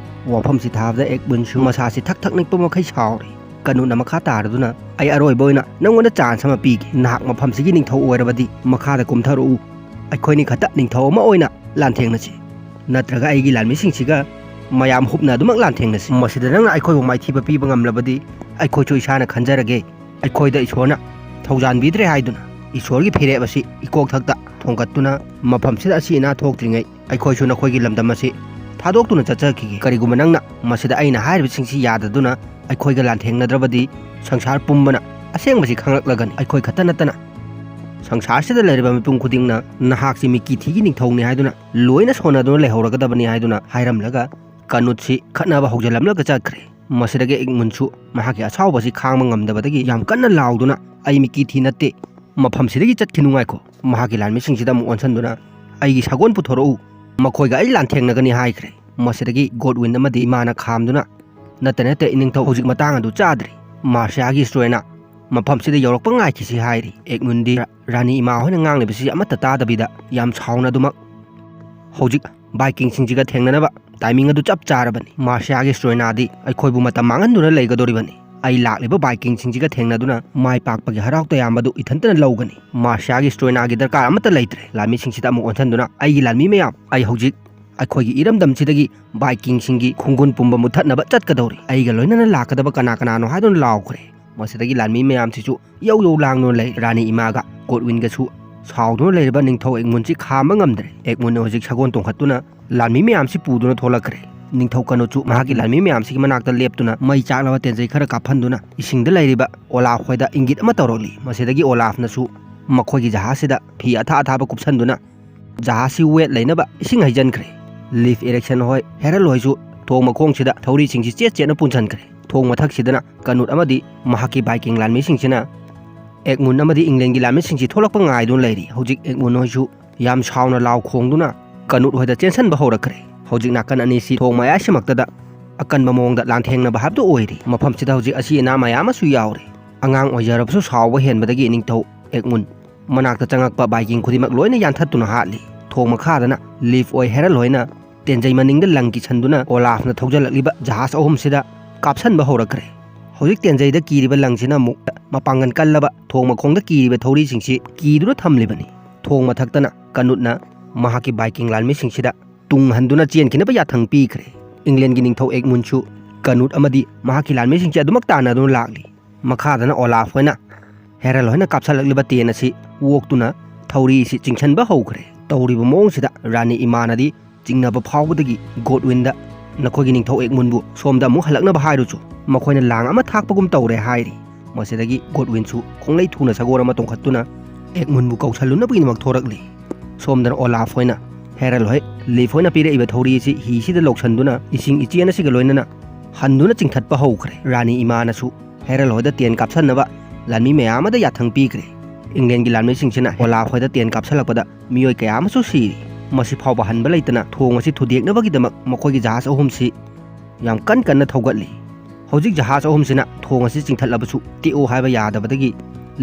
ꯋꯥꯐꯝꯁꯤ ꯊꯥꯕꯗ ꯑꯦꯛꯕꯨꯟꯁꯨ ꯃꯁꯥꯁꯤ ꯊꯛ ꯊꯛ ꯅꯤꯛꯄ ꯃꯈꯩ ꯁꯥꯎꯔꯤ꯫ ꯀꯅꯨꯠꯅ ꯃꯈꯥ ꯇꯥꯔꯗꯨꯅ, "ꯑꯩ ꯑꯔꯣꯏꯕ ꯑꯣꯏꯅ ꯅꯪꯉꯣꯟꯗ ꯆꯥꯟꯁ ꯑꯃ ꯄꯤꯒꯦ꯫ ꯅꯍꯥꯛ ꯃꯐꯝꯁꯤꯒꯤ ꯅꯤꯡꯊꯧ ꯑꯣꯏꯔꯕꯗꯤ ꯃꯈꯥꯗ ꯀꯨꯝꯊꯔꯛꯎ꯫ ꯑꯩꯈꯣꯏꯅꯤ ꯈꯛꯇ ꯅꯤꯡꯊꯧ ꯑꯃ ꯑꯣꯏꯅ ꯂꯥꯟꯊꯦꯡꯅꯁꯤ꯫ ꯅꯠꯇ꯭ꯔꯒ ꯑꯩꯒꯤ ꯂꯥꯟꯃꯤꯁꯤꯡꯁꯤꯒ ꯃꯌꯥꯝ ꯍꯨꯞꯅ ꯑꯗꯨꯃꯛ ꯂꯥꯟꯊꯦꯡꯅꯁꯤ꯫ ꯃꯁꯤꯗ ꯅꯪꯅ ꯑꯩꯈꯣꯏꯕꯨ ꯃꯥꯏꯊꯤꯕ ꯄꯤꯕ ꯉꯝꯂꯕꯗꯤ ꯑꯩꯈꯣꯏꯁꯨ ꯏꯁꯥꯅ ꯈꯟꯖꯔꯒꯦ꯫ ꯑꯩꯈꯣꯏꯗ ꯏꯁꯣꯔꯅ ꯊꯧꯖꯥꯟꯕꯤꯗ꯭ꯔꯦ ꯍꯥꯏꯗꯨꯅ ꯏꯁꯣꯔꯒꯤ ꯐꯤꯔꯦꯞ ꯑꯁꯤ ꯏꯀꯣꯛꯊꯛꯇ ꯊꯣꯡꯒꯠꯇꯨꯅ ꯃꯐꯝꯁꯤꯗ ꯑꯁꯤ ꯑꯅꯥ ꯊꯣꯛꯇ꯭ꯔꯤꯉꯩ ꯑꯩꯈꯣꯏꯁꯨ ꯅꯈꯣꯏꯒꯤ ꯂꯝꯗꯝ ꯑꯁꯤ ꯊꯥꯗꯣꯛꯇꯨꯅ ꯆꯠꯆꯈꯤꯒꯦ꯫ ꯀꯔꯤꯒꯨꯝꯕ ꯅꯪꯅ ꯃꯁꯤꯗ ꯑꯩꯅ ꯍꯥꯏꯔꯤꯕꯁꯤꯡꯁꯤ ꯌꯥꯗꯗꯨꯅ ꯑꯩꯈꯣꯏꯒ ꯂꯥꯟꯊꯦꯡꯅꯗ꯭ꯔꯕꯗꯤ ꯁꯪꯁꯥꯔ ꯄꯨꯝꯕꯅ ꯑꯁꯦꯡꯕꯁꯤ ꯈꯪꯂꯛꯂꯒꯅꯤ꯫ ꯑꯩꯈꯣꯏ ꯈꯛꯇ ꯅꯠꯇꯅ ꯁꯪꯁꯥꯔꯁꯤꯗ ꯂꯩꯔꯤꯕ ꯃꯤꯄꯨꯝ ꯈꯨꯗꯤꯡꯅ ꯅꯍꯥꯛꯁꯤ ꯃꯤꯀꯤ ꯊꯤꯒꯤ ꯅꯤꯡꯊꯧꯅꯤ ꯍꯥꯏꯗꯨꯅ ꯂꯣꯏꯅ ꯁꯣꯟꯅꯗꯨꯅ ꯂꯩꯍꯧꯔꯒꯗꯕꯅꯤ" ꯍꯥꯏꯗꯨꯅ ꯍꯥꯏꯔꯝꯂꯒ ꯀꯅꯨꯠꯁꯤ ꯈꯠꯅꯕ ꯍꯧꯖꯤꯜꯂꯝꯂꯒ ꯆꯠꯈ꯭ꯔꯦ꯫ ꯃꯁꯤꯗꯒꯤ ꯏꯛꯃꯨꯟꯁꯨ ꯃꯍꯥꯛꯀꯤ ꯑꯁꯥꯎꯕꯁꯤ ꯈꯥꯡꯕ ꯉꯝꯗꯕꯗꯒꯤ ꯌꯥꯝ ꯀꯟꯅ ꯂꯥꯎꯗꯨꯅ, "ꯑꯩ ꯃꯤꯀꯤ ꯊꯤ ꯅꯠꯇꯦ, ꯃꯐꯝꯁꯤꯗꯒꯤ ꯆꯠꯈꯤꯅꯨ, ꯉꯥꯏꯈꯣ"꯫ ꯃꯍꯥꯛꯀꯤ ꯂꯥꯟꯃꯤꯁꯤꯡꯁꯤꯗ ꯑꯃꯨꯛ ꯑꯣꯟꯁꯤꯟꯗꯨꯅ, "ꯑꯩꯒꯤ ꯁꯒꯣꯜ ꯄꯨꯊꯣꯔꯛꯎ, ꯃꯈꯣꯏꯒ ꯑꯩ ꯂꯥꯟꯊꯦꯡꯅꯒꯅꯤ" ꯍꯥꯏꯈ꯭ꯔꯦ꯫ ꯃꯁꯤꯗꯒꯤ ꯒꯣꯗꯋꯤꯟ ꯑꯃꯗꯤ ꯏꯃꯥꯅ ꯈꯥꯝꯗꯨꯅ, "ꯅꯠꯇꯦ, ꯅꯠꯇꯦ, ꯏꯅꯤꯡꯊꯧ, ꯍꯧꯖꯤꯛ ꯃꯇꯥꯡ ꯑꯗꯨ ꯆꯥꯗ꯭ꯔꯤ꯫ ꯃꯥꯔꯁꯤꯌꯥꯒꯤ ꯁ꯭ꯇ꯭ꯔꯣꯏꯅ ꯃꯐꯝꯁꯤꯗ ꯌꯧꯔꯛꯄ ꯉꯥꯏꯈꯤꯁꯤ" ꯍꯥꯏꯔꯤ꯫ ꯑꯦꯛꯃꯨꯟꯗꯤ ꯔꯥꯅꯤ ꯏꯃꯥ ꯍꯣꯏꯅ ꯉꯥꯡꯂꯤꯕꯁꯤ ꯑꯃꯠꯇ ꯇꯥꯗꯕꯤꯗ ꯌꯥꯝ ꯁꯥꯎꯅ ꯑꯗꯨꯃꯛ, "ꯍꯧꯖꯤꯛ ꯚꯥꯏꯀꯤꯡꯁꯤꯡꯁꯤꯒ ꯊꯦꯡꯅꯅꯕ ꯇꯥꯏꯃꯤꯡ ꯑꯗꯨ ꯆꯞ ꯆꯥꯔꯕꯅꯤ꯫ ꯃꯥꯔꯁꯤꯌꯥꯒꯤ ꯁ꯭ꯇ꯭ꯔꯣꯏꯅꯥꯗꯤ ꯑꯩꯈꯣꯏꯕꯨ ꯃꯇꯝ ꯃꯥꯡꯍꯟꯗꯨꯅ ꯂꯩꯒꯗꯧꯔꯤꯕꯅꯤ꯫ ꯑꯩ ꯂꯥꯛꯂꯤꯕ ꯚꯥꯏꯀꯤꯡꯁꯤꯡꯁꯤꯒ ꯊꯦꯡꯅꯗꯨꯅ ꯃꯥꯏ ꯄꯥꯛꯄꯒꯤ ꯍꯔꯥꯎ ꯇꯌꯥꯝꯕꯗꯨ ꯏꯊꯟꯇꯅ ꯂꯧꯒꯅꯤ꯫ ꯃꯥꯔꯁꯤꯌꯥꯒꯤ ꯁ꯭ꯇ꯭ꯔꯣꯏꯅꯥꯒꯤ ꯗꯔꯀꯥꯔ ꯑꯃꯠꯇ ꯂꯩꯇ꯭ꯔꯦ"꯫ ꯂꯥꯟꯃꯤꯁꯤꯡꯁꯤꯗ ꯑꯃꯨꯛ ꯑꯣꯟꯁꯤꯟꯗꯨꯅ, "ꯑꯩꯒꯤ ꯂꯥꯟꯃꯤ ꯃꯌꯥꯝ, ꯑꯩ ꯍꯧꯖꯤꯛ ꯑꯩꯈꯣꯏꯒꯤ ꯏꯔꯝꯗꯝꯁꯤꯗꯒꯤ ꯚꯥꯏꯀꯤꯡꯁꯤꯡꯒꯤ ꯈꯣꯡꯒꯨꯟ ꯄꯨꯝꯕ ꯃꯨꯠꯊꯠꯅꯕ ꯆꯠꯀꯗꯧꯔꯤ꯫ ꯑꯩꯒ ꯂꯣꯏꯅꯅ ꯂꯥꯛꯀꯗꯕ ꯀꯅꯥ ꯀꯅꯥꯅꯣ?" ꯍꯥꯏꯗꯨꯅ ꯂꯥꯎꯈ꯭ꯔꯦ꯫ ꯃꯁꯤꯗꯒꯤ ꯂꯥꯟꯃꯤ ꯃꯌꯥꯝꯁꯤꯁꯨ ꯌꯧ ꯌꯧ ꯂꯥꯡꯗꯨꯅ ꯂꯩ꯫ ꯔꯥꯅꯤ ꯏꯃꯥꯒ ꯒꯣꯗꯋꯤꯟꯒꯁꯨ ꯁꯥꯎꯗꯨꯅ ꯂꯩꯔꯤꯕ ꯅꯤꯡꯊꯧ ꯑꯦꯛꯃꯨꯟꯁꯤ ꯈꯥꯝꯕ ꯉꯝꯗ꯭ꯔꯦ꯫ ꯑꯦꯛꯃꯨꯟꯅ ꯍꯧꯖꯤꯛ ꯁꯒꯣꯜ ꯇꯣꯡꯈꯠꯇꯨꯅ ꯂꯥꯟꯃꯤ ꯃꯌꯥꯝꯁꯤ ꯄꯨꯗꯨꯅ ꯊꯣꯛꯂꯛꯈ꯭ꯔꯦ꯫ ꯅꯤꯡꯊꯧ ꯀꯅꯨꯠꯁꯨ ꯃꯍꯥꯛꯀꯤ ꯂꯥꯟꯃꯤ ꯃꯌꯥꯝꯁꯤꯒꯤ ꯃꯅꯥꯛꯇ ꯂꯦꯞꯇꯨꯅ ꯃꯩ ꯆꯥꯛꯅꯕ ꯇꯦꯟꯖꯩ ꯈꯔ ꯀꯥꯞꯍꯟꯗꯨꯅ ꯏꯁꯤꯡꯗ ꯂꯩꯔꯤꯕ ꯑꯣꯂꯥꯐ ꯍꯣꯏꯗ ꯏꯪꯒꯤꯠ ꯑꯃ ꯇꯧꯔꯛꯂꯤ꯫ ꯃꯁꯤꯗꯒꯤ ꯑꯣꯂꯥꯐꯅꯁꯨ ꯃꯈꯣꯏꯒꯤ ꯖꯍꯥꯖꯁꯤꯗ ꯐꯤ ꯑꯊꯥ ꯑꯊꯥꯕ ꯀꯨꯞꯁꯟꯗꯨꯅ ꯖꯍꯥꯖꯁꯤ ꯋꯦꯠ ꯂꯩꯅꯕ ꯏꯁꯤꯡ ꯍꯩꯖꯤꯟꯈ꯭ꯔꯦ꯫ ꯂꯤꯐ ꯏꯔꯤꯛꯁꯟ ꯍꯣꯏ, ꯍꯦꯔꯜ ꯍꯣꯏꯁꯨ ꯊꯣꯡ ꯃꯈꯣꯡꯁꯤꯗ ꯊꯧꯔꯤꯁꯤꯡꯁꯤ ꯆꯦꯠ ꯆꯦꯠꯅ ꯄꯨꯟꯁꯤꯟꯈ꯭ꯔꯦ꯫ ꯊꯣꯡ ꯃꯊꯛꯁꯤꯗꯅ ꯀꯅꯨꯠ ꯑꯃꯗꯤ ꯃꯍꯥꯛꯀꯤ ꯚꯥꯏꯀꯤꯡ ꯂꯥꯟꯃꯤꯁꯤꯡꯁꯤꯅ ꯑꯦꯛꯃꯨꯟ ꯑꯃꯗꯤ ꯏꯪꯂꯦꯟꯒꯤ ꯂꯥꯟꯃꯤꯁꯤꯡꯁꯤ ꯊꯣꯛꯂꯛꯄ ꯉꯥꯏꯗꯨꯅ ꯂꯩꯔꯤ꯫ ꯍꯧꯖꯤꯛ ꯑꯦꯛꯃꯨꯟ ꯍꯣꯏꯁꯨ ꯌꯥꯝ ꯁꯥꯎꯅ ꯂꯥꯎ ꯈꯣꯡꯗꯨꯅ ꯀꯅꯨꯠ ꯍꯣꯏꯗ ꯆꯦꯟꯁꯤꯟꯕ ꯍꯧꯔꯛꯈ꯭ꯔꯦ꯫ ꯍꯧꯖꯤꯛ ꯅꯥꯀꯟ ꯑꯅꯤꯁꯤ ꯊꯣꯡ ꯃꯌꯥꯏꯁꯤꯃꯛꯇꯗ ꯑꯀꯟꯕ ꯃꯑꯣꯡꯗ ꯂꯥꯟꯊꯦꯡꯅꯕ ꯍꯥꯏꯕꯗꯨ ꯑꯣꯏꯔꯤ꯫ ꯃꯐꯝꯁꯤꯗ ꯍꯧꯖꯤꯛ ꯑꯁꯤ ꯑꯅꯥ ꯃꯌꯥꯝ ꯑꯃꯁꯨ ꯌꯥꯎꯔꯤ꯫ ꯑꯉꯥꯡ ꯑꯣꯏꯖꯔꯕꯁꯨ ꯁꯥꯎꯕ ꯍꯦꯟꯕꯗꯒꯤ ꯅꯤꯡꯊꯧ ꯑꯦꯛꯃꯨꯟ ꯃꯅꯥꯛꯇ ꯆꯪꯉꯛꯄ ꯚꯥꯏꯀꯤꯡ ꯈꯨꯗꯤꯡꯃꯛ ꯂꯣꯏꯅ ꯌꯥꯟꯊꯠꯇꯨꯅ ꯍꯥꯠꯂꯤ꯫ ꯊꯣꯡ ꯃꯈꯥꯗꯅ ꯂꯤꯐ ꯑꯣꯏ ꯍꯦꯔꯜ ꯍꯣꯏꯅ ꯇꯦꯟꯖꯩ ꯃꯅꯤꯡꯗ ꯂꯪ ꯀꯤꯁꯟꯗꯨꯅ ꯑꯣꯂꯥꯐꯅ ꯊꯧꯖꯜꯂꯛꯂꯤꯕ ꯖꯍꯥꯖ ꯑꯍꯨꯝꯁꯤꯗ ꯀꯥꯞꯁꯟꯕ ꯍꯧꯔꯛꯈ꯭ꯔꯦ꯫ ꯍꯧꯖꯤꯛ ꯇꯦꯟꯖꯩꯗ ꯀꯤꯔꯤꯕ ꯂꯪꯁꯤꯅ ꯑꯃꯨꯛ ꯃꯄꯥꯡꯒꯜ ꯀꯜꯂꯕ ꯊꯣꯡ ꯃꯈꯣꯡꯗ ꯀꯤꯔꯤꯕ ꯊꯧꯔꯤꯁꯤꯡꯁꯤ ꯀꯤꯗꯨꯅ ꯊꯝꯂꯤꯕꯅꯤ꯫ ꯊꯣꯡ ꯃꯊꯛꯇꯅ ꯀꯅꯨꯠꯅ ꯃꯍꯥꯛꯀꯤ ꯚꯥꯏꯀꯤꯡ ꯂꯥꯟꯃꯤꯁꯤꯡꯁꯤꯗ ꯇꯨꯡ ꯍꯟꯗꯨꯅ ꯆꯦꯟꯈꯤꯅꯕ ꯌꯥꯊꯪ ꯄꯤꯈ꯭ꯔꯦ꯫ ꯏꯪꯂꯦꯟꯒꯤ ꯅꯤꯡꯊꯧ ꯑꯦꯛꯃꯨꯟꯁꯨ ꯀꯅꯨꯠ ꯑꯃꯗꯤ ꯃꯍꯥꯛꯀꯤ ꯂꯥꯟꯃꯤꯁꯤꯡꯁꯤ ꯑꯗꯨꯃꯛ ꯇꯥꯟꯅꯗꯨꯅ ꯂꯥꯛꯂꯤ꯫ ꯃꯈꯥꯗꯅ ꯑꯣꯂꯥꯐ ꯍꯣꯏꯅ ꯍꯦꯔꯜ ꯍꯣꯏꯅ ꯀꯥꯞꯁꯜꯂꯛꯂꯤꯕ ꯇꯦꯟ ꯑꯁꯤ ꯑꯣꯛꯇꯨꯅ ꯊꯧꯔꯤ ꯑꯁꯤ ꯆꯤꯡꯁꯟꯕ ꯍꯧꯈ꯭ꯔꯦ꯫ ꯇꯧꯔꯤꯕ ꯃꯑꯣꯡꯁꯤꯗ ꯔꯥꯅꯤ ꯏꯃꯥꯅꯗꯤ ꯆꯤꯡꯅꯕ ꯐꯥꯎꯕꯗꯒꯤ ꯒꯣꯗꯋꯤꯟꯗ "ꯅꯈꯣꯏꯒꯤ ꯅꯤꯡꯊꯧ ꯑꯦꯛꯃꯨꯟꯕꯨ ꯁꯣꯝꯗ ꯑꯃꯨꯛ ꯍꯜꯂꯛꯅꯕ ꯍꯥꯏꯔꯨꯆꯨ, ꯃꯈꯣꯏꯅ ꯂꯥꯡ ꯑꯃ ꯊꯥꯛꯄꯒꯨꯝ ꯇꯧꯔꯦ" ꯍꯥꯏꯔꯤ꯫ ꯃꯁꯤꯗꯒꯤ ꯒꯣꯗꯋꯤꯟꯁꯨ ꯈꯣꯡꯂꯩ ꯊꯨꯅ ꯁꯒꯣꯜ ꯑꯃ ꯇꯣꯡꯈꯠꯇꯨꯅ ꯑꯦꯛꯃꯨꯟꯕꯨ ꯀꯧꯁꯜꯂꯨꯅꯕꯒꯤꯗꯃꯛ ꯊꯣꯔꯛꯂꯤ꯫ ꯁꯣꯝꯗꯅ ꯑꯣꯂꯥꯐ ꯍꯣꯏꯅ ꯍꯦꯔꯜ ꯍꯣꯏ ꯂꯤꯐ ꯍꯣꯏꯅ ꯄꯤꯔꯛꯏꯕ ꯊꯧꯔꯤ ꯑꯁꯤ ꯍꯤꯁꯤꯗ ꯂꯧꯁꯟꯗꯨꯅ ꯏꯁꯤꯡ ꯏꯆꯦꯜ ꯑꯁꯤꯒ ꯂꯣꯏꯅꯅ ꯍꯟꯗꯨꯅ ꯆꯤꯡꯊꯠꯄ ꯍꯧꯈ꯭ꯔꯦ꯫ ꯔꯥꯅꯤ ꯏꯃꯥꯅꯁꯨ ꯍꯦꯔꯜ ꯍꯣꯏꯗ ꯇꯦꯟ ꯀꯥꯞꯁꯟꯅꯕ ꯂꯥꯟꯃꯤ ꯃꯌꯥꯝ ꯑꯃꯗ ꯌꯥꯊꯪ ꯄꯤꯈ꯭ꯔꯦ꯫ ꯏꯪꯂꯦꯟꯒꯤ ꯂꯥꯟꯃꯤꯁꯤꯡꯁꯤꯅ ꯑꯣꯂꯥꯐ ꯍꯣꯏꯗ ꯇꯦꯟ ꯀꯥꯞꯁꯜꯂꯛꯄꯗ ꯃꯤꯑꯣꯏ ꯀꯌꯥ ꯑꯃꯁꯨ ꯁꯤꯔꯤ꯫ ꯃꯁꯤ ꯐꯥꯎꯕ ꯍꯟꯕ ꯂꯩꯇꯅ ꯊꯣꯡ ꯑꯁꯤ ꯊꯨꯗꯦꯛꯅꯕꯒꯤꯗꯃꯛ ꯃꯈꯣꯏꯒꯤ ꯖꯍꯥꯖ ꯑꯍꯨꯝꯁꯤ ꯌꯥꯝ ꯀꯟ ꯀꯟꯅ ꯊꯧꯒꯠꯂꯤ꯫ ꯍꯧꯖꯤꯛ ꯖꯍꯥꯖ ꯑꯍꯨꯝꯁꯤꯅ ꯊꯣꯡ ꯑꯁꯤ ꯆꯤꯡꯊꯠꯂꯕꯁꯨ ꯇꯦꯛꯎ ꯍꯥꯏꯕ ꯌꯥꯗꯕꯗꯒꯤ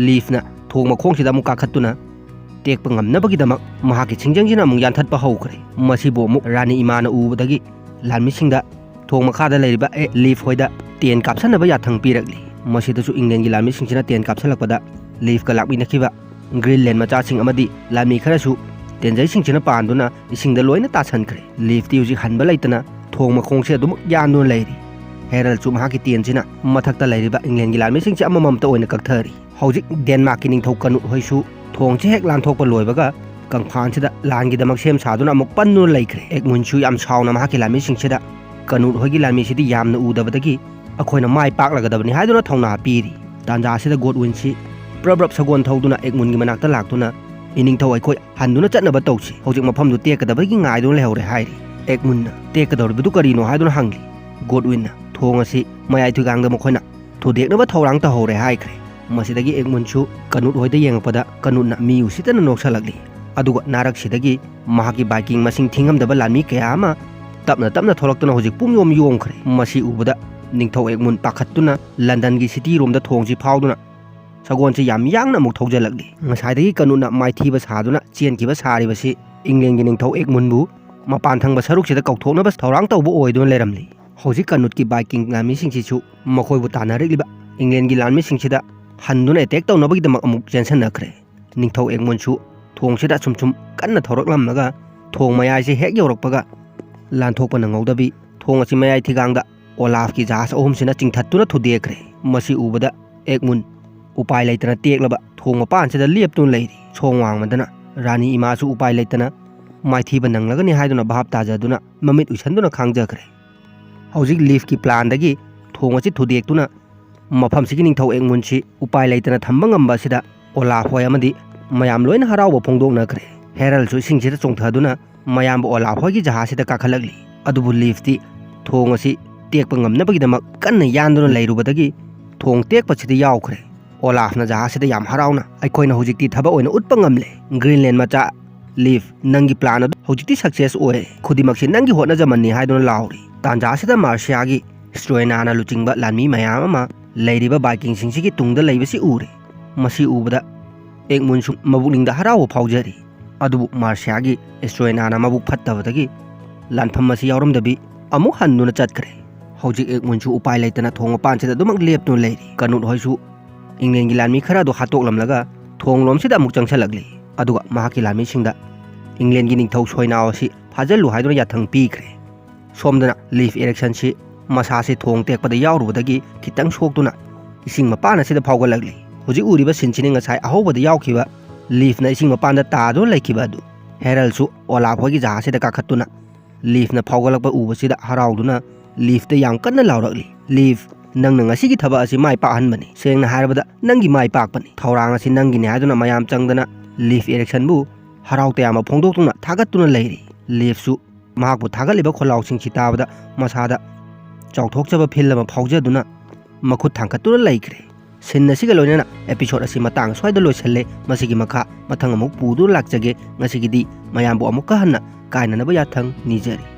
ꯂꯤꯐꯅ ꯊꯣꯡ ꯃꯈꯣꯡꯁꯤꯗ ꯑꯃꯨꯛ ꯀꯥꯈꯠꯇꯨꯅ ꯇꯦꯛꯄ ꯉꯝꯅꯕꯒꯤꯗꯃꯛ ꯃꯍꯥꯛꯀꯤ ꯁꯤꯡꯖꯪꯁꯤꯅ ꯑꯃꯨꯛ ꯌꯥꯟꯊꯠꯄ ꯍꯧꯈ꯭ꯔꯦ꯫ ꯃꯁꯤꯕꯨ ꯑꯃꯨꯛ ꯔꯥꯅꯤ ꯏꯃꯥꯅ ꯎꯕꯗꯒꯤ ꯂꯥꯟꯃꯤꯁꯤꯡꯗ ꯊꯣꯡ ꯃꯈꯥꯗ ꯂꯩꯔꯤꯕ ꯑꯦ ꯂꯤꯐ ꯍꯣꯏꯗ ꯇꯦꯟ ꯀꯥꯞꯁꯟꯅꯕ ꯌꯥꯊꯪ ꯄꯤꯔꯛꯂꯤ꯫ ꯃꯁꯤꯗꯁꯨ ꯏꯪꯂꯦꯟꯒꯤ ꯂꯥꯟꯃꯤꯁꯤꯡꯁꯤꯅ ꯇꯦꯟ ꯀꯥꯞꯁꯜꯂꯛꯄꯗ ꯂꯤꯐꯀ ꯂꯥꯛꯃꯤꯟꯅꯈꯤꯕ ꯒ꯭ꯔꯤꯟꯂꯦꯟ ꯃꯆꯥꯁꯤꯡ ꯑꯃꯗꯤ ꯂꯥꯟꯃꯤ ꯈꯔꯁꯨ ꯇꯦꯟꯖꯩꯁꯤꯡꯁꯤꯅ ꯄꯥꯟꯗꯨꯅ ꯏꯁꯤꯡꯗ ꯂꯣꯏꯅ ꯇꯥꯁꯟꯈ꯭ꯔꯦ꯫ ꯂꯤꯐꯇꯤ ꯍꯧꯖꯤꯛ ꯍꯟꯕ ꯂꯩꯇꯅ ꯊꯣꯡ ꯃꯈꯣꯡꯁꯦ ꯑꯗꯨꯃꯛ ꯌꯥꯟꯗꯨꯅ ꯂꯩꯔꯤ꯫ ꯍꯦꯔꯜꯁꯨ ꯃꯍꯥꯛꯀꯤ ꯇꯦꯟꯁꯤꯅ ꯃꯊꯛꯇ ꯂꯩꯔꯤꯕ ꯏꯪꯂꯦꯟꯒꯤ ꯂꯥꯟꯃꯤꯁꯤꯡꯁꯦ ꯑꯃꯃꯝꯇ ꯑꯣꯏꯅ ꯀꯛꯊꯔꯤ꯫ ꯍꯧꯖꯤꯛ ꯗꯦꯟꯃꯥꯔꯛꯀꯤ ꯅꯤꯡꯊꯧ ꯀꯅꯨꯠ ꯍꯣꯏꯁꯨ ꯊꯣꯡꯁꯦ ꯍꯦꯛ ꯂꯥꯟꯊꯣꯛꯄ ꯂꯣꯏꯕꯒ ꯀꯪꯐꯥꯟꯁꯤꯗ ꯂꯥꯟꯒꯤꯗꯃꯛ ꯁꯦꯝ ꯁꯥꯗꯨꯅ ꯑꯃꯨꯛ ꯄꯟꯗꯨꯅ ꯂꯩꯈ꯭ꯔꯦ꯫ ꯑꯦꯛꯃꯨꯟꯁꯨ ꯌꯥꯝ ꯁꯥꯎꯅ ꯃꯍꯥꯛꯀꯤ ꯂꯥꯟꯃꯤꯁꯤꯡꯁꯤꯗ "ꯀꯅꯨꯠ ꯍꯣꯏꯒꯤ ꯂꯥꯟꯃꯤꯁꯤꯗꯤ ꯌꯥꯝꯅ ꯎꯗꯕꯗꯒꯤ ꯑꯩꯈꯣꯏꯅ ꯃꯥꯏ ꯄꯥꯛꯂꯒꯗꯕꯅꯤ" ꯍꯥꯏꯗꯨꯅ ꯊꯧꯅꯥ ꯄꯤꯔꯤ꯫ ꯇꯥꯟꯖꯥ ꯑꯁꯤꯗ ꯒꯣꯗꯋꯤꯟꯁꯤ ꯄ꯭ꯔꯞ ꯄ꯭ꯔꯞ ꯁꯒꯣꯜ ꯊꯧꯗꯨꯅ ꯑꯦꯛꯃꯨꯟꯒꯤ ꯃꯅꯥꯛꯇ ꯂꯥꯛꯇꯨꯅ, "ꯏꯅꯤꯡꯊꯧ, ꯑꯩꯈꯣꯏ ꯍꯟꯗꯨꯅ ꯆꯠꯅꯕ ꯇꯧꯁꯤ꯫ ꯍꯧꯖꯤꯛ ꯃꯐꯝꯗꯨ ꯇꯦꯛꯀꯗꯕꯒꯤ ꯉꯥꯏꯗꯨꯅ ꯂꯩꯍꯧꯔꯦ" ꯍꯥꯏꯔꯤ꯫ ꯑꯦꯛꯃꯨꯟꯅ "ꯇꯦꯛꯀꯗꯧꯔꯤꯕꯗꯨ ꯀꯔꯤꯅꯣ?" ꯍꯥꯏꯗꯨꯅ ꯍꯪꯂꯤ꯫ ꯒꯣꯗꯋꯤꯟꯅ "ꯊꯣꯡ ꯑꯁꯤ ꯃꯌꯥꯏ ꯊꯣꯏꯒꯥꯡꯗ ꯃꯈꯣꯏꯅ ꯊꯨꯗꯦꯛꯅꯕ ꯊꯧꯔꯥꯡ ꯇꯧꯍꯧꯔꯦ" ꯍꯥꯏꯈ꯭ꯔꯦ꯫ ꯃꯁꯤꯗꯒꯤ ꯑꯦꯛꯃꯨꯟꯁꯨ ꯀꯅꯨꯠ ꯍꯣꯏꯗ ꯌꯦꯡꯉꯛꯄꯗ ꯀꯅꯨꯠꯅ ꯃꯤ ꯎꯁꯤꯠꯇꯅ ꯅꯣꯛꯁꯜꯂꯛꯂꯤ꯫ ꯑꯗꯨꯒ ꯅꯥꯔꯛꯁꯤꯗꯒꯤ ꯃꯍꯥꯛꯀꯤ ꯚꯥꯏꯀꯤꯡ ꯃꯁꯤꯡ ꯊꯤꯉꯝꯗꯕ ꯂꯥꯟꯃꯤ ꯀꯌꯥ ꯑꯃ ꯇꯞꯅ ꯇꯞꯅ ꯊꯣꯛꯂꯛꯇꯨꯅ ꯍꯧꯖꯤꯛ ꯄꯨꯡ ꯌꯣꯝ ꯌꯣꯝꯈ꯭ꯔꯦ꯫ ꯃꯁꯤ ꯎꯕꯗ ꯅꯤꯡꯊꯧ ꯑꯦꯒꯃꯨꯟ ꯄꯥꯈꯠꯇꯨꯅ ꯂꯟꯗꯟꯒꯤ ꯁꯤꯇꯤ ꯔꯣꯝꯗ ꯊꯣꯡꯁꯤ ꯐꯥꯎꯗꯨꯅ ꯁꯒꯣꯜꯁꯤ ꯌꯥꯝ ꯌꯥꯡꯅ ꯑꯃꯨꯛ ꯊꯧꯖꯤꯜꯂꯛꯂꯤ꯫ ꯉꯁꯥꯏꯗꯒꯤ ꯀꯅꯨꯠꯅ ꯃꯥꯏꯊꯤꯕ ꯁꯥꯗꯨꯅ ꯆꯦꯟꯈꯤꯕ ꯁꯥꯔꯤꯕꯁꯤ ꯏꯪꯂꯦꯟꯒꯤ ꯅꯤꯡꯊꯧ ꯑꯦꯒꯃꯨꯟꯕꯨ ꯃꯄꯥꯟ ꯊꯪꯕ ꯁꯔꯨꯛꯁꯤꯗ ꯀꯧꯊꯣꯛꯅꯕ ꯊꯧꯔꯥꯡ ꯇꯧꯕ ꯑꯣꯏꯗꯨꯅ ꯂꯩꯔꯝꯂꯤ꯫ ꯍꯧꯖꯤꯛ ꯀꯅꯨꯠꯀꯤ ꯚꯥꯏꯀꯤꯡ ꯂꯥꯟꯃꯤꯁꯤꯡꯁꯤꯁꯨ ꯃꯈꯣꯏꯕꯨ ꯇꯥꯟꯅꯔꯛꯂꯤꯕ ꯏꯪꯂꯦꯟꯒꯤ ꯂꯥꯟꯃꯤꯁꯤꯡꯁꯤꯗ ꯍꯟꯗꯨꯅ ꯑꯦꯇꯦꯛ ꯇꯧꯅꯕꯒꯤꯗꯃꯛ ꯑꯃꯨꯛ ꯆꯦꯟꯁꯤꯟꯅꯈ꯭ꯔꯦ꯫ ꯅꯤꯡꯊꯧ ꯑꯦꯒꯃꯨꯟꯁꯨ ꯊꯣꯡꯁꯤꯗ ꯁꯨꯝ ꯁꯨꯝ ꯀꯟꯅ ꯊꯧꯔꯛꯂꯝꯂꯒ ꯊꯣꯡ ꯃꯌꯥꯏꯁꯦ ꯍꯦꯛ ꯌꯧꯔꯛꯄꯒ ꯂꯥꯟꯊꯣꯛꯄ ꯅꯪꯍꯧꯗꯕꯤ ꯊꯣꯡ ꯑꯁꯤ ꯃꯌꯥꯏ ꯊꯤꯒꯥꯡꯗ ꯑꯣꯂꯥꯐꯀꯤ ꯖꯍꯥꯖ ꯑꯍꯨꯝꯁꯤꯅ ꯆꯤꯡꯊꯠꯇꯨꯅ ꯊꯨꯗꯦꯛꯈ꯭ꯔꯦ꯫ ꯃꯁꯤ ꯎꯕꯗ ꯑꯦꯒꯃꯨꯟ ꯎꯄꯥꯏ ꯂꯩꯇꯅ ꯇꯦꯛꯂꯕ ꯊꯣꯡ ꯃꯄꯥꯟꯁꯤꯗ ꯂꯦꯞꯇꯨꯅ ꯂꯩꯔꯤ꯫ ꯁꯣꯡ ꯋꯥꯡꯃꯗꯅ ꯔꯥꯅꯤ ꯏꯃꯥꯁꯨ ꯎꯄꯥꯏ ꯂꯩꯇꯅ ꯃꯥꯏꯊꯤꯕ ꯅꯪꯂꯒꯅꯤ ꯍꯥꯏꯗꯨꯅ ꯚꯥꯞ ꯇꯥꯖꯗꯨꯅ ꯃꯃꯤꯠ ꯎꯏꯁꯟꯗꯨꯅ ꯈꯥꯡꯖꯈ꯭ꯔꯦ꯫ ꯍꯧꯖꯤꯛ ꯂꯤꯐꯀꯤ ꯄ꯭ꯂꯥꯟꯗꯒꯤ ꯊꯣꯡ ꯑꯁꯤ ꯊꯨꯗꯦꯛꯇꯨꯅ ꯃꯐꯝꯁꯤꯒꯤ ꯅꯤꯡꯊꯧ ꯑꯦꯒꯃꯨꯟꯁꯤ ꯎꯄꯥꯏ ꯂꯩꯇꯅ ꯊꯝꯕ ꯉꯝꯕ ꯑꯁꯤꯗ ꯑꯣꯂꯥꯐ ꯍꯣꯏ ꯑꯃꯗꯤ ꯃꯌꯥꯝ ꯂꯣꯏꯅ ꯍꯔꯥꯎꯕ ꯐꯣꯡꯗꯣꯛꯅꯈ꯭ꯔꯦ꯫ ꯍꯦꯔꯜꯁꯨ ꯏꯁꯤꯡꯁꯤꯗ ꯆꯣꯡꯊꯗꯨꯅ ꯃꯌꯥꯝꯕ ꯑꯣꯂꯥꯐ ꯍꯣꯏꯒꯤ ꯖꯍꯥꯖꯁꯤꯗ ꯀꯥꯈꯠꯂꯛꯂꯤ꯫ ꯑꯗꯨꯕꯨ ꯂꯤꯐꯇꯤ ꯊꯣꯡ ꯑꯁꯤ ꯇꯦꯛꯄ ꯉꯝꯅꯕꯒꯤꯗꯃꯛ ꯀꯟꯅ ꯌꯥꯟꯗꯨꯅ ꯂꯩꯔꯨꯕꯗꯒꯤ ꯊꯣꯡ ꯇꯦꯛꯄꯁꯤꯗ ꯌꯥꯎꯈ꯭ꯔꯦ꯫ ꯑꯣꯂꯥꯐꯅ ꯖꯍꯥꯖꯁꯤꯗ ꯌꯥꯝ ꯍꯔꯥꯎꯅ, "ꯑꯩꯈꯣꯏꯅ ꯍꯧꯖꯤꯛꯇꯤ ꯊꯕꯛ ꯑꯣꯏꯅ ꯎꯠꯄ ꯉꯝꯂꯦ꯫ ꯒ꯭ꯔꯤꯟꯂꯦꯟ ꯃꯆꯥ ꯂꯤꯐ, ꯅꯪꯒꯤ ꯄ꯭ꯂꯥꯟ ꯑꯗꯨ ꯍꯧꯖꯤꯛꯇꯤ ꯁꯛꯁꯦꯁ ꯑꯣꯏꯔꯦ꯫ ꯈꯨꯗꯤꯡꯃꯛꯁꯤ ꯅꯪꯒꯤ ꯍꯣꯠꯅꯖꯃꯟꯅꯤ" ꯍꯥꯏꯗꯨꯅ ꯂꯥꯎꯔꯤ꯫ ꯇꯥꯟꯖꯥꯁꯤꯗ ꯃꯥꯔꯁꯤꯌꯥꯒꯤ ꯁ꯭ꯇ꯭ꯔꯣꯏꯅꯥꯅ ꯂꯨꯆꯤꯡꯕ ꯂꯥꯟꯃꯤ ꯃꯌꯥꯝ ꯑꯃ ꯂꯩꯔꯤꯕ ꯚꯥꯏꯀꯤꯡꯁꯤꯡꯁꯤꯒꯤ ꯇꯨꯡꯗ ꯂꯩꯕꯁꯤ ꯎꯔꯦ꯫ ꯃꯁꯤ ꯎꯕꯗ ꯑꯦꯒꯃꯨꯟꯁꯨ ꯃꯕꯨꯛꯅꯤꯡꯗ ꯍꯔꯥꯎꯕ ꯐꯥꯎꯖꯔꯤ꯫ ꯑꯗꯨꯕꯨ ꯃꯥꯔꯁꯤꯌꯥꯒꯤ ꯁ꯭ꯇ꯭ꯔꯣꯏꯅꯥꯅ ꯃꯕꯨꯛ ꯐꯠꯇꯕꯗꯒꯤ ꯂꯥꯟꯐꯝ ꯑꯁꯤ ꯌꯥꯎꯔꯝꯗꯕꯤ ꯑꯃꯨꯛ ꯍꯟꯗꯨꯅ ꯆꯠꯈ꯭ꯔꯦ꯫ ꯍꯧꯖꯤꯛ ꯑꯦꯒꯃꯨꯟꯁꯨ ꯎꯄꯥꯏ ꯂꯩꯇꯅ ꯊꯣꯡ ꯃꯄꯥꯟꯁꯤꯗ ꯑꯗꯨꯃꯛ ꯂꯦꯞꯇꯨꯅ ꯂꯩꯔꯤ꯫ ꯀꯅꯨꯠ ꯍꯣꯏꯁꯨ ꯏꯪꯂꯦꯟꯒꯤ ꯂꯥꯟꯃꯤ ꯈꯔ ꯑꯗꯨ ꯍꯥꯠꯇꯣꯛꯂꯝꯂꯒ ꯊꯣꯡ ꯂꯣꯝꯁꯤꯗ ꯑꯃꯨꯛ ꯆꯪꯁꯤꯜꯂꯛꯂꯤ꯫ ꯑꯗꯨꯒ ꯃꯍꯥꯛꯀꯤ ꯂꯥꯟꯃꯤꯁꯤꯡꯗ ꯏꯪꯂꯦꯟꯒꯤ ꯅꯤꯡꯊꯧ ꯁꯣꯏꯅꯥꯎ ꯑꯁꯤ ꯐꯥꯖꯤꯜꯂꯨ ꯍꯥꯏꯗꯨꯅ ꯌꯥꯊꯪ ꯄꯤꯈ꯭ꯔꯦ꯫ ꯁꯣꯝꯗꯅ ꯂꯤꯐ ꯏꯔꯤꯛꯁꯟꯁꯤ ꯃꯁꯥꯁꯤ ꯊꯣꯡ ꯇꯦꯛꯄꯗ ꯌꯥꯎꯔꯨꯕꯗꯒꯤ ꯈꯤꯇꯪ ꯁꯣꯛꯇꯨꯅ ꯏꯁꯤꯡ ꯃꯄꯥꯟ ꯑꯁꯤꯗ ꯐꯥꯎꯒꯠꯂꯛꯂꯤ꯫ ꯍꯧꯖꯤꯛ ꯎꯔꯤꯕ ꯁꯤꯟꯁꯤꯅꯤ ꯉꯁꯥꯏ ꯑꯍꯧꯕꯗ ꯌꯥꯎꯈꯤꯕ ꯂꯤꯐꯅ ꯏꯁꯤꯡ ꯃꯄꯥꯟꯗ ꯇꯥꯗꯨꯅ ꯂꯩꯈꯤꯕ ꯑꯗꯨ꯫ ꯍꯦꯔꯜꯁꯨ ꯑꯣꯂꯥꯐ ꯍꯣꯏꯒꯤ ꯖꯍꯥꯖꯁꯤꯗ ꯀꯥꯈꯠꯇꯨꯅ ꯂꯤꯐꯅ ꯐꯥꯎꯒꯠꯂꯛꯄ ꯎꯕꯁꯤꯗ ꯍꯔꯥꯎꯗꯨꯅ ꯂꯤꯐꯇ ꯌꯥꯝ ꯀꯟꯅ ꯂꯥꯎꯔꯛꯂꯤ, "ꯂꯤꯐ, ꯅꯪꯅ ꯉꯁꯤꯒꯤ ꯊꯕꯛ ꯑꯁꯤ ꯃꯥꯏ ꯄꯥꯛꯍꯟꯕꯅꯤ꯫ ꯁꯦꯡꯅ ꯍꯥꯏꯔꯕꯗ ꯅꯪꯒꯤ ꯃꯥꯏ ꯄꯥꯛꯄꯅꯤ꯫ ꯊꯧꯔꯥꯡ ꯑꯁꯤ ꯅꯪꯒꯤꯅꯤ" ꯍꯥꯏꯗꯨꯅ ꯃꯌꯥꯝ ꯆꯪꯗꯅ ꯂꯤꯐ ꯏꯔꯤꯛꯁꯟꯕꯨ ꯍꯔꯥꯎ ꯇꯌꯥꯝꯕ ꯐꯣꯡꯗꯣꯛꯇꯨꯅ ꯊꯥꯒꯠꯇꯨꯅ ꯂꯩꯔꯤ꯫ ꯂꯤꯐꯁꯨ ꯃꯍꯥꯛꯄꯨ ꯊꯥꯒꯠꯂꯤꯕ ꯈꯣꯜꯂꯥꯎꯁꯤꯡꯁꯤ ꯇꯥꯕꯗ ꯃꯁꯥꯗ ꯆꯥꯎꯊꯣꯛꯆꯕ ꯐꯤꯜ ꯑꯃ ꯐꯥꯎꯖꯗꯨꯅ ꯃꯈꯨꯠ ꯊꯥꯡꯒꯠꯇꯨꯅ ꯂꯩꯈ꯭ꯔꯦ꯫ ꯁꯤꯟ ꯑꯁꯤꯒ ꯂꯣꯏꯅꯅ ꯑꯦꯄꯤꯁꯣꯗ ꯑꯁꯤ ꯃꯇꯥꯡ ꯑꯁ꯭ꯋꯥꯏꯗ ꯂꯣꯏꯁꯤꯜꯂꯦ꯫ ꯃꯁꯤꯒꯤ ꯃꯈꯥ ꯃꯊꯪ ꯑꯃꯨꯛ ꯄꯨꯗꯨꯅ ꯂꯥꯛꯆꯒꯦ꯫ ꯉꯁꯤꯒꯤꯗꯤ ꯃꯌꯥꯝꯕꯨ ꯑꯃꯨꯛꯀ ꯍꯟꯅ ꯀꯥꯏꯅꯅꯕ ꯌꯥꯊꯪ ꯅꯤꯖꯔꯤ꯫